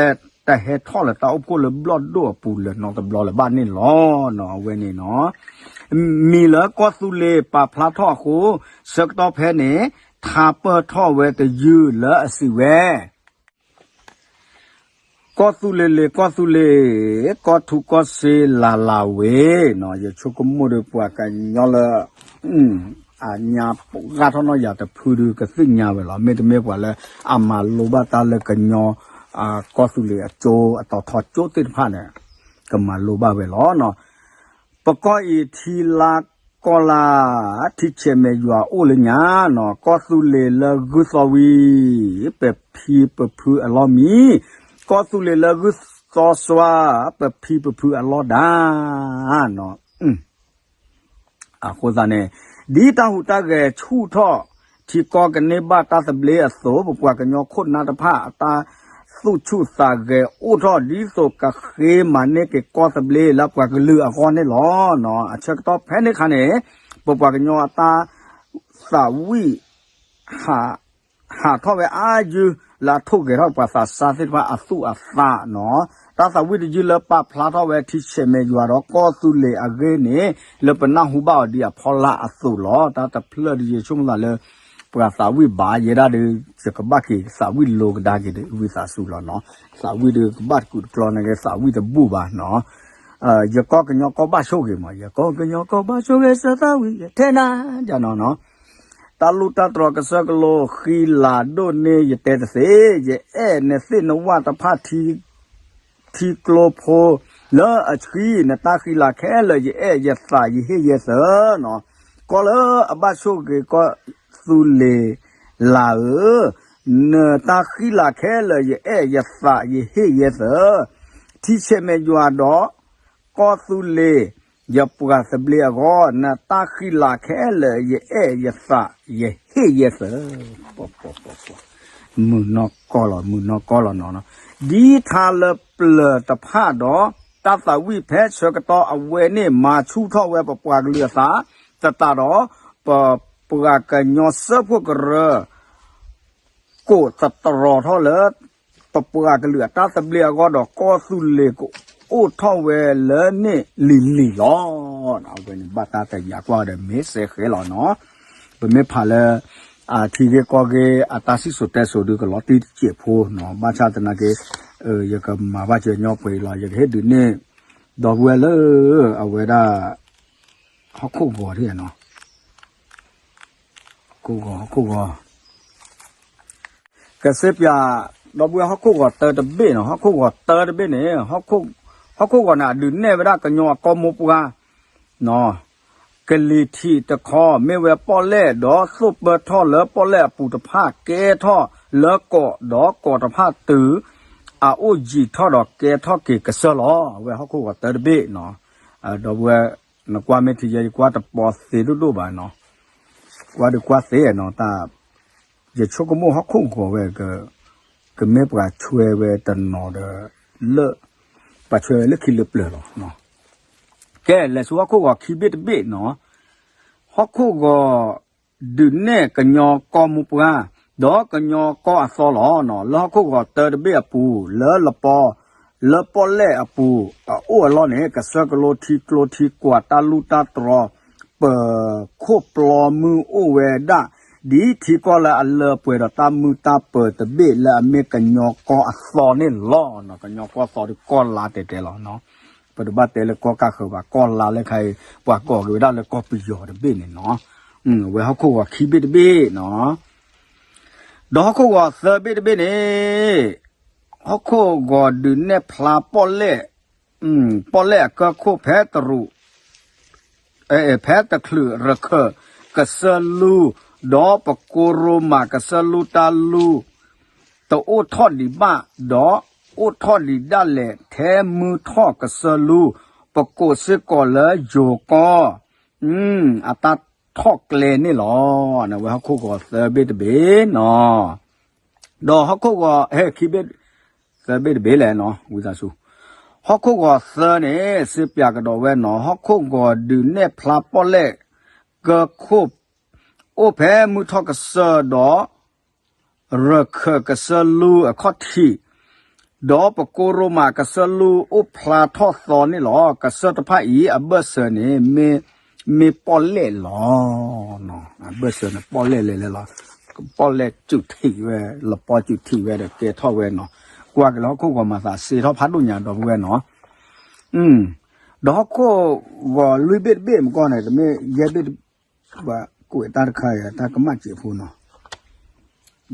တဟဲထီၣ်လၢတၢ်အိၣ်ဖှိၣ်လၢဘျီၣ်ဒိၣ်အပူၤလၢနီတဘျီလၢၤဘၣ်န့ၣ်လီၤနီၤ အဝဲန့ၣ်နီၤ မံၤလၢကီၢ်သူလ့ၤပာ်ဖျါထီၣ်အဃိ ဆၢကတီၢ်ဖဲန့ၣ် ထါပၢၢ်ထီၣ်ဝဲတယုၢ်လၢအစံးဝဲ ကီၢ်သူလ့ၤလ့ၤ ကီၢ်သူလ့ၤ ကီၢ်ထူကီၢ်စ့လၤလၤဝ့ၤနီၤ ယဆိကမိၣ်ဒီးပှၤကညီလၢ အညါပှၢ်ထီၣ်နီၢ်ယၤတဖုဒုးကသ့ၣ်ညါဝဲလီၤ. မ့တမ့ၢ်ပှၤလၢအမၤလိဘၣ်တၢ်လၢကညီ ကီၢ်သူလ့ၤအကၠိအတီၤထီကၠိသ့ၣ်တဖၣ်န့ၣ် ကမၤလိဘၣ်ဝဲလီၤ. ပကီၢ်အံၤထံလါကီၢ်လါ ထံဆဲးမဲာ်ယွၤအိၣ်လၢညါနီၤ ကီၢ်သူလ့ၤလၢဂုၢ်သီဝံၤ ပဖံပဖုအလီၢ်မံၤ ကီၢ်သူလ့ၤလၢဂုၢ်သီစွါ ပဖံပဖုအလီၢ်ဒါနီၤ အဃိသတးန့ၣ် ဒ်တၢ်ဟူးတၢ်ဂဲၤဆူၣ်ထီၣ် ထံကီၢ်ကန့ၢ်ဘၣ်တၢ်သဘျ့အသိး ပပှၤကညီခိၣ်နၢ်တဖၣ်အတၢ်သူၣ်ဆူၣ်သးဂဲၤအိၣ်ထီၣ် ဒ်သိးကဃ့မၤန့ၢ်က့ၤကီၢ်သဘျ့လၢပှၤကလုာ်အဂီၢ်န့ၣ်လီၤ. အဆၢကတီၢ်ဖဲန့ၣ်အခါန့ၣ် ပပှၤကညီအတၢ်သးဝံၣ် ဟးထီၣ်ဝဲအါယုၢ် လၢအထိၣ်ဂဲၤထီၣ်ပှၤသးစၢ်သ့ၣ်တဖၣ်အသူၣ်အသးနီၤ တၢ်သးဝံၣ်တယုၢ်လၢပာ်ဖျါထီၣ်ဝဲထံဆဲးမဲာ်ယွၤဒီးကီၢ်သူလ့ၤအဂ့ၢ်န့ၣ် လၢပနၢ်ဟူဘၣ်အီၤဒ်အဖီလာ်အသိးလီၤ. တၢ်တဖျၢၣ်ဒ်ယဆိကမိၣ်သးလၢ ပှၤသးဝံၣ်ဘၣ်ယဲဒၣ်ဒီး ယကဘၣ်က့ၤသးဝံၣ်လိကဒါက့ၤဒီးဝံသးစူၤလီၤနီၤ သးဝံၣ်ဒီးကဘၣ်တကူးတကျီန့ၣ်က့ၤသးဝံၣ်တဘူၣ်ဘၣ်နီၤ ယကီၢ်ကညီကီၢ်ဘၣ်ဆိၣ်ဂ့ၤမး ယကီၢ်ကညီကီၢ်ဘၣ်ဆိၣ်ဂ့ၤ စၢသးဝံၣ် ယထဲနၤ ယနီၤနီၤ တၢ်လူၢ်တၢ်တြီၤကစၢၢ်ကလိ ဃံလၤဒိၣ်န့ၢ်ယတဲတသ့ ယအဲၣ်နသ့ၣ်နဝၣ်တဖၣ် ထံကျိဖိလၢအဆှံ နတၢ်ဃံလၤခဲလၢာ် ယအဲၣ်ယသးယဟ့ၣ်ယဲသၢနီၤ ကီၢ်လၢအဘၣ်ဆိၣ်ဂ့ၤကီၢ်သူလ့ၤလၢ်ဧၢ နတၢ်ဃံလၤခဲလၢာ် ယအဲၣ်ယသးယဟ့ၣ်ယဲသၢ ထံဆဲးမဲာ်ယွၤဒီး ကီၢ်သူလ့ၤ ယပှၤသဘျ့အဂီၢ် နတၢ်ဃံလၤခဲလၢာ် ယအဲၣ်ယသး ယဟ့ၣ်ယဲသၢ မုၢ်နီၢ်ကီၢ်လီၤ မုၢ်နီၢ်ကီၢ်လီၤနီၤ ဒ်ထါလၢပျၢၤတဖၣ်ဒီး တၢ်သးဝံၣ်ဖဲဆၢကတီၢ်အဝဲန့ၣ် မၤဆူၣ်ထီၣ်ဝဲပပှၤကလုာ်အသး သတးဒီး ပပှၤကညီစၢဖှိၣ်ကရၢ ကိးသတြီၤထီၣ်လၢ ပပှၤကလုာ်အတၢ်သဘျ့အဂီၢ်ဒီး ကီၢ်သူလ့ၤကအိၣ်ထီၣ်ဝဲလၢန့ၣ်လံၤလံၤလီၤ. အဝဲန့ၣ်ဘၣ်တၢ်တယာ်ကွၢ်ဒီးမ့ၢ်စဲဃဲလီၤနီၤ ပမ့ၢ်ဖးလၢ ထံဂ့ၢ်ကီၢ်ဂ့ၢ်အတၢ်စံၣ်စိၤတဲစိၤဒုးကလီၤတံၢ်တစဲးဖိနီၤ ဘၣ်ဆၣ်သနာ်က့ ယကမၤဘၣ်စၢၤညီပှဲၤလီၤ ယကဟ့ၣ်ဒုးန့ၣ် ဒီပုၢ်ဝဲၢ်လၢ အဝဲဒၣ် ဟီၣ်ခိၣ်ဂီၤဒ်နီၤ ဟီၣ်ခိၣ်ဂီၤ ဟီၣ်ခိၣ်ဂီၤ ကစ့ပၠး ဒီပုၢ်ဝဲၢ်ဟီၣ်ခိၣ်ဂီၤတၢတဘ့ၣ်နီၤ ဟီၣ်ခိၣ်ဂီၤတၢတဘ့ၣ်န့ၣ် ဟီၣ်ခိၣ်ဂီၤန့ၣ် အဒုးနဲၣ်ဝဲဒၣ်ကညီအကီၢ်မိၢ်ပှၢ် ကလံၤထံးတခီ မ့ၢ်ဝဲပီၣ်လဲၣ်ဒီးသိၣ်ပၢထီၣ်လၢပီၣ်လဲၣ်အပူၤတဖၣ် ကဲထီၣ်လၢကီးဒီးကီးတဖၣ်တုၤ အအိၣ်ယံာ်ထီၣ်ဒီးကဲထီၣ်က့ၤကစၢၢ်လီၤ. အဝဲဟီၣ်ခိၣ်ဂီၤတၢတဘ့ၣ်နီၤ ဒီပုၢ်ဝဲၢ် နကွၢ်မ့ၢ်ထံယဲ ယကွၢ်တပီသ့ဒိၣ်ဒိၣ်ဘၣ်နီၤ ကွၢ်ဒုးကွၢ်သ့နီၤ တၢ် ယဆိကမိၣ်ဟီၣ်ခိၣ်ဂီၤဝဲ ကမ့ၢ်ပှၤဆွဲဝဲတနီၤဒီး လၢ ပှၤဆွဲဝဲလၢခံလၢပျၢၤလီၤ. ကဲ လဲၤဆူဟီၣ်ခိၣ်ဂီၤခံဘ့ၣ်တဘ့ၣ်နီၤ ဟီၣ်ခိၣ်ဂီၤ ဒုးနဲၣ်ကညီကီၢ်မိၢ်ပှၢ် ဒီးကညီကီၢ်အသီလီၤ. လၢဟီၣ်ခိၣ်ဂီၤသၢတဘ့ၣ်အပူၤ လၢလပီ လၢပီၣ်လဲၣ်အပူၤ အအိၣ်အလီၢ်န့ၣ် ကစၢၢ်ကလိထံကျိထံကွာ်တၢ်လူၢ်တၢ်တြီၤ ပၢၤခိၣ်ပျီမုၢ်အိၣ်ဝဲဒၣ် ဒ်ထံကီၢ်လၢအလၢပှဲၤဒီးတၢ်မုၢ်တၢ်ပၢၤတဘ့ၣ်လၢအမ့ၢ်ကညီကီၢ်အသီန့ၣ်လီၤ. ကညီကီၢ်သီဒီးကီၢ်လါတဲတဲလီၤ. ပတဘၣ်တဲလၢကီၢ်ကၢ်ဃၢၤဘၣ် ကီၢ်လါလၢခါအံၤ ပှၤကိးက့ၤဝဲဒၣ်လၢကီၢ်ပယီၤတဘ့ၣ်န့ၣ်နီၤ. ဝဲဟီၣ်ခိၣ်ဂီၤခံဘ့ၣ်တဘ့ၣ်နီၤ. ဒီးဟီၣ်ခိၣ်ဂီၤသၢဘ့ၣ်တဘ့ၣ်န့ၣ် ဟီၣ်ခိၣ်ဂီၤဒုးနဲၣ်ဖျါပီၣ်လဲၣ် ပီၣ်လဲၣ်အကၢၢ်ခိၣ်ဖဲတရူး ဖဲတချုးရခၢၣ်ကစၢၢ်လူၤ ဒီးပကိရိမးကစၢၢ်လူၤတၢ်လူၤ တအိၣ်ထီၣ်ဒံးဘၣ် ဒီးအိၣ်ထီၣ်ဒံးဒၣ်လဲာ်ထဲမုၢ်ထီၣ်ကစၢၢ်လူၤ ပကိးစ့ၢ်ကီးလၢယိၤကီၢ် အတၢ်ထီၣ်ကျဲန့ၣ်လီၤ. ဝဲဟီၣ်ခိၣ်ဂီၤသၢဘ့ၣ်တဘ့ၣ်နီၤ. ဒီးဟီၣ်ခိၣ်ဂီၤ ဟဲခံဘ့ၣ် သၢဘ့ၣ်တဘ့ၣ်လဲၣ်နီၤ ဝံသးစူၤ ဟီၣ်ခိၣ်ဂီၤသၢန့ၣ် စ့ပၠးကဒီးဝဲနီၤ ဟီၣ်ခိၣ်ဂီၤဒုးနဲၣ်ဖျါပီၣ်လဲၣ် ကၢၢ်ခိၣ် အိၣ်ဖဲမုၢ်ထီၣ်ကစၢၢ်ဒီး ရခၢၣ်ကစၢၢ်လူၤအခီၣ်ထံး ဒီးပကိရိမးကစၢၢ်လူၤအိၣ်ဖျါထီၣ်သီန့ၣ်လီၤ. ကစၢၢ်တဖၣ်အံၤ အဘၢၣ်စၢၤန့ၣ် မ့ၢ်ပီၣ်လဲၣ်လီၤ. အဘၢၣ်စၢၤန့ၣ် ပီၣ်လဲၣ်လဲၤလဲၤလီၤ. ပီၣ်လဲၣ်စူးထံးဝဲ လပီစူးထံးဝဲဒီးကဲထီၣ်ဝဲနီၤ. ကွၢ်က့ၤလၢဟီၣ်ခိၣ်ဂီၤမၤသးစ့ထီၣ်ဖးဒိၣ်ညါဒီပုၢ်ဝဲၢ်နီၤ. ဒီးဟီၣ်ခိၣ်ဂီၤလွံၢ်ဘ့ၣ်တဘ့ၣ်မ့ၢ်ကီၢ်န့ၣ် တမ့ၢ်ယဲၢ်ဘ့ၣ်တဘ့ၣ် ပှၤကွဲးတၢ်တခါအံၤ တၢ်ကမၣ်စဲးဖိနီၤ.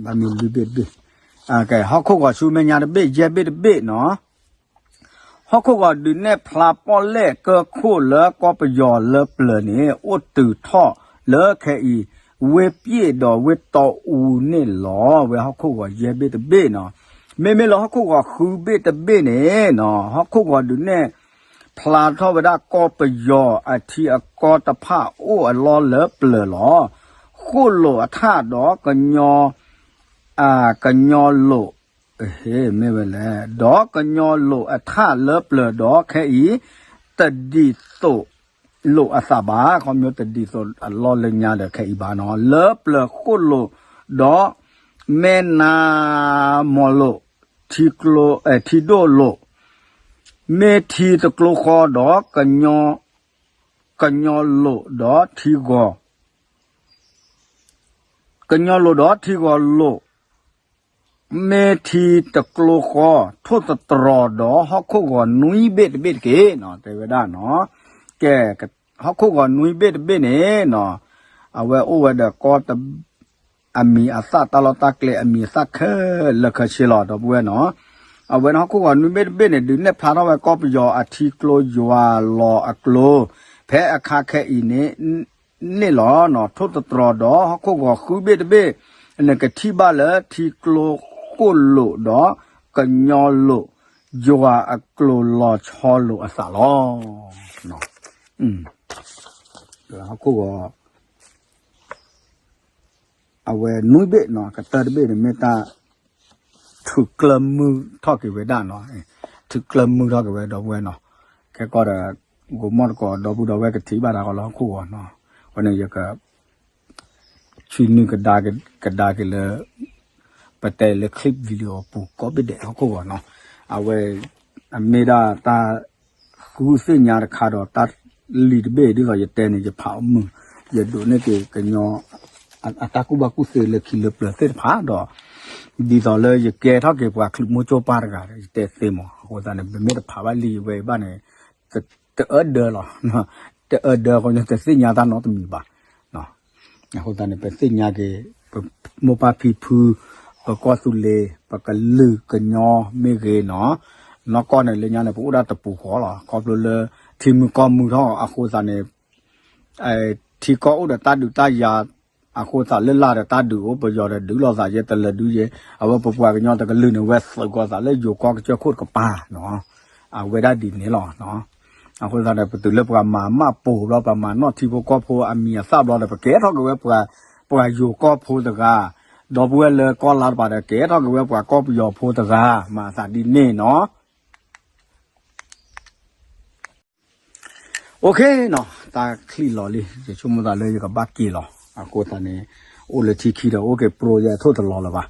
ဘၣ်မ့ၢ်လွံၢ်ဘ့ၣ်တဘ့ၣ် ဟီၣ်ခိၣ်ဂီၤဆူမဲာ်ညါတဘ့ၣ် ယဲၢ်ဘ့ၣ်တဘ့ၣ်နီၤ. ဟီၣ်ခိၣ်ဂီၤဒုးနဲၣ်ဖျါပီၣ်လဲၣ်ကၢၢ်ခိၣ်လၢကီၢ်ပယီၤလၢပျၢၤန့ၣ် အိၣ်တုၤထီၣ်လၢခဲအံၤ ဝ့ၢ်ပျ့ၣ်ဒီးဝ့ၢ်တီအူန့ၣ်လီၤ. ဝဲဟီၣ်ခိၣ်ဂီၤယဲၢ်ဘ့ၣ်တဘ့ၣ်နီၤ. မ့မ့ၢ်လၢဟီၣ်ခိၣ်ဂီၤဃုဘ့ၣ်တဘ့ၣ်န့ၣ်နီၤ ဟီၣ်ခိၣ်ဂီၤဒုးနဲၣ်ဖျါထီၣ်ဝဲဒၣ်ကီၢ်ပယီၤအထံအကီၢ်တဖၣ်အိၣ်အလီၢ်လၢပျၢၤလီၤ. ဃိၣ်လိာ်အထၣ်ဒီး ကညီလိာ် မ့ၢ်ဝဲလဲၣ် ဒီးကညီလိာ်အထၣ်လၢပျၢၤဒီးခဲအံၤ တဒ်သိးလိာ်အသးဘၣ် ခီဖျိတဒ်သိးအလီၢ်လၢညါဒီးခဲအံၤဘၣ်နီၤ လၢပျၢၤဃိၣ်လိာ် ဒီးမဲၢ်နါမီၤလိာ် ထံဒိၣ်လိာ် မ့ၢ်ထံတကျိဃီဒီး ကညီလိာ်ဒီးထံဂီၤ ကညီလိာ်ဒီးထံဂီၤလိာ် မ့ၢ်ထံတကျိဃီ ထိၣ်သတြီၤဒီးဟီၣ်ခိၣ်ဂီၤနွံဘ့ၣ်တဘ့ၣ်တက့ၢ်နီၤ တဲဝဲဒၣ်နီၤ. ကဲ ဟီၣ်ခိၣ်ဂီၤနွံဘ့ၣ်တဘ့ၣ်န့ၣ်နီၤ အဝဲအိၣ်ဝဲဒီးကီၢ် အမံၤအသၣ်တၢ်လီၢ်တၢ်ကျဲအမံၤအသၣ်ခဲလၢာ်ခဲဆ့လီၤ ဒီပုၢ်ဝဲၢ်နီၤ. အဝဲန့ၣ်ဟီၣ်ခိၣ်ဂီၤနွံဘ့ၣ်တဘ့ၣ်န့ၣ် ဒုးနဲၣ်ဖျါထီၣ်ဝဲကီၢ်ပယီၤအထံကျိယွၤလီၤအကျိ ဖဲအခါခဲအံၤန့ၣ် န့ၣ်လီၤနီၤ. ထိၣ်သတြီၤဒီးဟီၣ်ခိၣ်ဂီၤဃုဘ့ၣ်တဘ့ၣ် နကထံၣ်ဘၣ်လၢထံကျိဃိၣ်လိာ်ဒီး ကညီလိာ် ယွၤအကျိၤလီၤဆီလိာ်အသးလီၤ. ဟီၣ်ခိၣ်ဂီၤ အဝဲနွံဘ့ၣ်နီၤ ကတၢၢ်တဘ့ၣ်န့ၣ်မ့ၢ်တၢ် ထုးကျၢၢ်မုၢ်ထီၣ်က့ၤဝဲဒၣ်နီၤ, ထုးကျၢၢ်မုၢ်ထီၣ်က့ၤဝဲဒီပုၢ်ဝဲၢ်နီၤ, ခဲကီၢ်ဒီး ဂိၤမီၣ်တကိးဒီပုၢ်ဒီဝဲၢ်ကထံၣ်ဘၣ်တၢ်ကီလၢဟီၣ်ခိၣ်ဂီၤနီၤ, အဃိန့ၣ်ယက ဆွံနုာ်ကဒါက့ၤလၢ ပတဲလၢ clip video အပူၤကိးဘ့ၣ်ဒဲးဟီၣ်ခိၣ်ဂီၤနီၤ, အဝဲ အမ့ၢ်ဒၣ်တၢ် ဃုသ့ၣ်ညါတခါဒီးတၢ်လံၤတဘ့ၣ် ဒ်သိးယတဲန့ၣ် ယဖးအီၤမုာ်, ယဒိးန့ၢ်က့ၤကညီ အတၢ်ကူၣ်ဘၣ်ကူၣ်သ့လၢခံလၢပျၢၤသ့ၣ်တဖၣ်ဒီး ဒ်သိးလၢယကဲထီၣ်က့ၤပှၤချုးမိၢ်ကၠိပၢ်တဂၤဒီး ယတဲသ့မး, အဃိသတးန့ၣ် ပမ့ၢ်တဖးဘၣ်လံဝဲဘၣ်န့ၣ် တအၢဒၢလီၤ, တအၢဒၢဃိ တသ့ၣ်ညါတၢ်နီတမံၤဘၣ်. အဃိသတးန့ၣ် ပသ့ၣ်ညါက့ၤ ပမိၢ်ပၢ်ဖံဖု ပကီၢ်သူလ့ၤ ပကလုာ်ကညီမ့ၢ်ဂ့ၤနီၤ, နီၢ်ကီၢ်န့ၣ် လၢညါန့ၣ် ပအိၣ်ဒၣ်တပူၤဃီလီၤ. ခီဖျိလၢ ထံမုၢ်ကီၢ်မုၢ်ထီၣ်အဃိသတးန့ၣ် ထံကီၢ်အိၣ်ဒီးတၢ်ဒုးတၢ်ယၤ အဃိသတးလၢလၢ်ဒီးတၢ်ဒုးအိၣ် ပယီၤဒီးဒုးလိာ်သးယဲ တလၢၤဒုးယဲ, အဝဲပပှၤကညီတကလုာ်န့ၣ် ဝဲသုးကီၤသးလၢယိၤကီၢ်ကစၢၢ်ခိၣ်တကပၤနီၤ, အဝဲဒၣ်ဒ်န့ၣ်လီၤ. အဃိသတးဒီး ပတုၤလၢပှၤမၤမၢ်ပိာ်ဘျီ ပှၤမၤနီၣ်ထံဖိကီၢ်ဖိအမံၤအသၣ်ဘျီဒီး ပကဲထီၣ်က့ၤဝဲပှၤ ပှၤယိၤကီၢ်ဖိတဂၤ, ဒီပုၢ်ဝဲၢ်လၢကီၢ်လါတပၤဒီး ကဲထီၣ်က့ၤဝဲပှၤကီၢ်ပယီၤဖိတဂၤ, မၤအသးဒ်န့ၣ်နီၤ. အိၣ်ခ့နီၤ, တၢ်ချံးလီၤလံ, ယဆိကမိၣ်သးလၢယကဘၣ်က့ၤလီၤ. အဃိသတးန့ၣ် အိၣ်လၢထံခံဒီး အိၣ်က့ၤပြိယဲထိၣ်တလီၤလၢၤဘၣ်.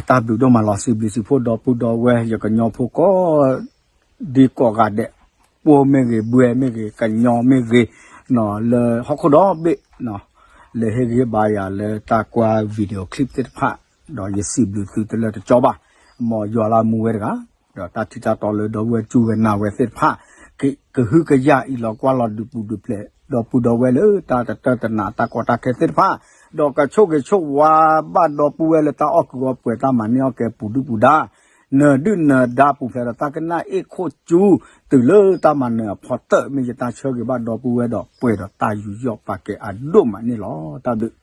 တၢ်ဘျုးဒိၣ်မးလီၤ. စံးဘျုးစံးဖှိၣ်ဒီပုၢ်ဒီဝဲၢ် ယကညီဖိကိး ဒ်ကိးဂၤဒဲး, ပှိၢ်မ့ၢ်ဂ့ၤ, ဘွဲမ့ၢ်ဂ့ၤ, ကညီမ့ၢ်ဂ့ၤ, လၢဟီၣ်ခိၣ်ဒီဘ့ၣ် လၢဟ့ၣ်ဂံၢ်ဟ့ၣ်ဘါယၤလၢတၢ်ကွၢ် video clip သ့ၣ်တဖၣ်, ဒီးယစံးဘျုးသုတလၢတကၠီဘၣ်. မ်ယွၤလၢအမူဝဲတဂၤ, ဒီးတၢ်ထံတၢ်တီလၢဒီပုၢ်ဝဲၢ်စူၢ်ဝဲနာ်ဝဲသ့ၣ်တဖၣ် ကဟုကယာ်အံၤလီၤကွၢ်လီၤဒုးပူၤဒုးဖျဲး ဒီပုၢ်ဒီဝဲၢ်လၢတၢ်တတၢၢ်တနးတၢ်ကီတၢ်ခဲသ့ၣ်တဖၣ်, ဒီးကဆိၣ်ဂ့ၤဆိၣ်ဝါဘၣ်ဒီပုၢ်ဝဲၢ်လၢတၢ်အီၣ်ကုးအီပှဲၤတၢ်မၤန့ၢ်အီၣ်ကဲပူၤဒုၣ်ပူၤဒါ နၢၤဒုၣ်နၢၤဒါပူၤဖျဲးဒီးတၢ်ကနၣ်အ့ၣ်ခိၣ်ကၠူ တုၤလၢတၢ်မၤနၢၤအဖီတၢၣ် မ့ၢ်ယတၢ်ဆၢဂ့ၤဘၣ်ဒီပုၢ်ဝဲၢ်ဒီးပှဲၤဒီးတၢ်ယူးယီၣ်ပာ်ကဲအဒိၣ်မးန့ၣ်လီၤ. တၢ်ဘျုး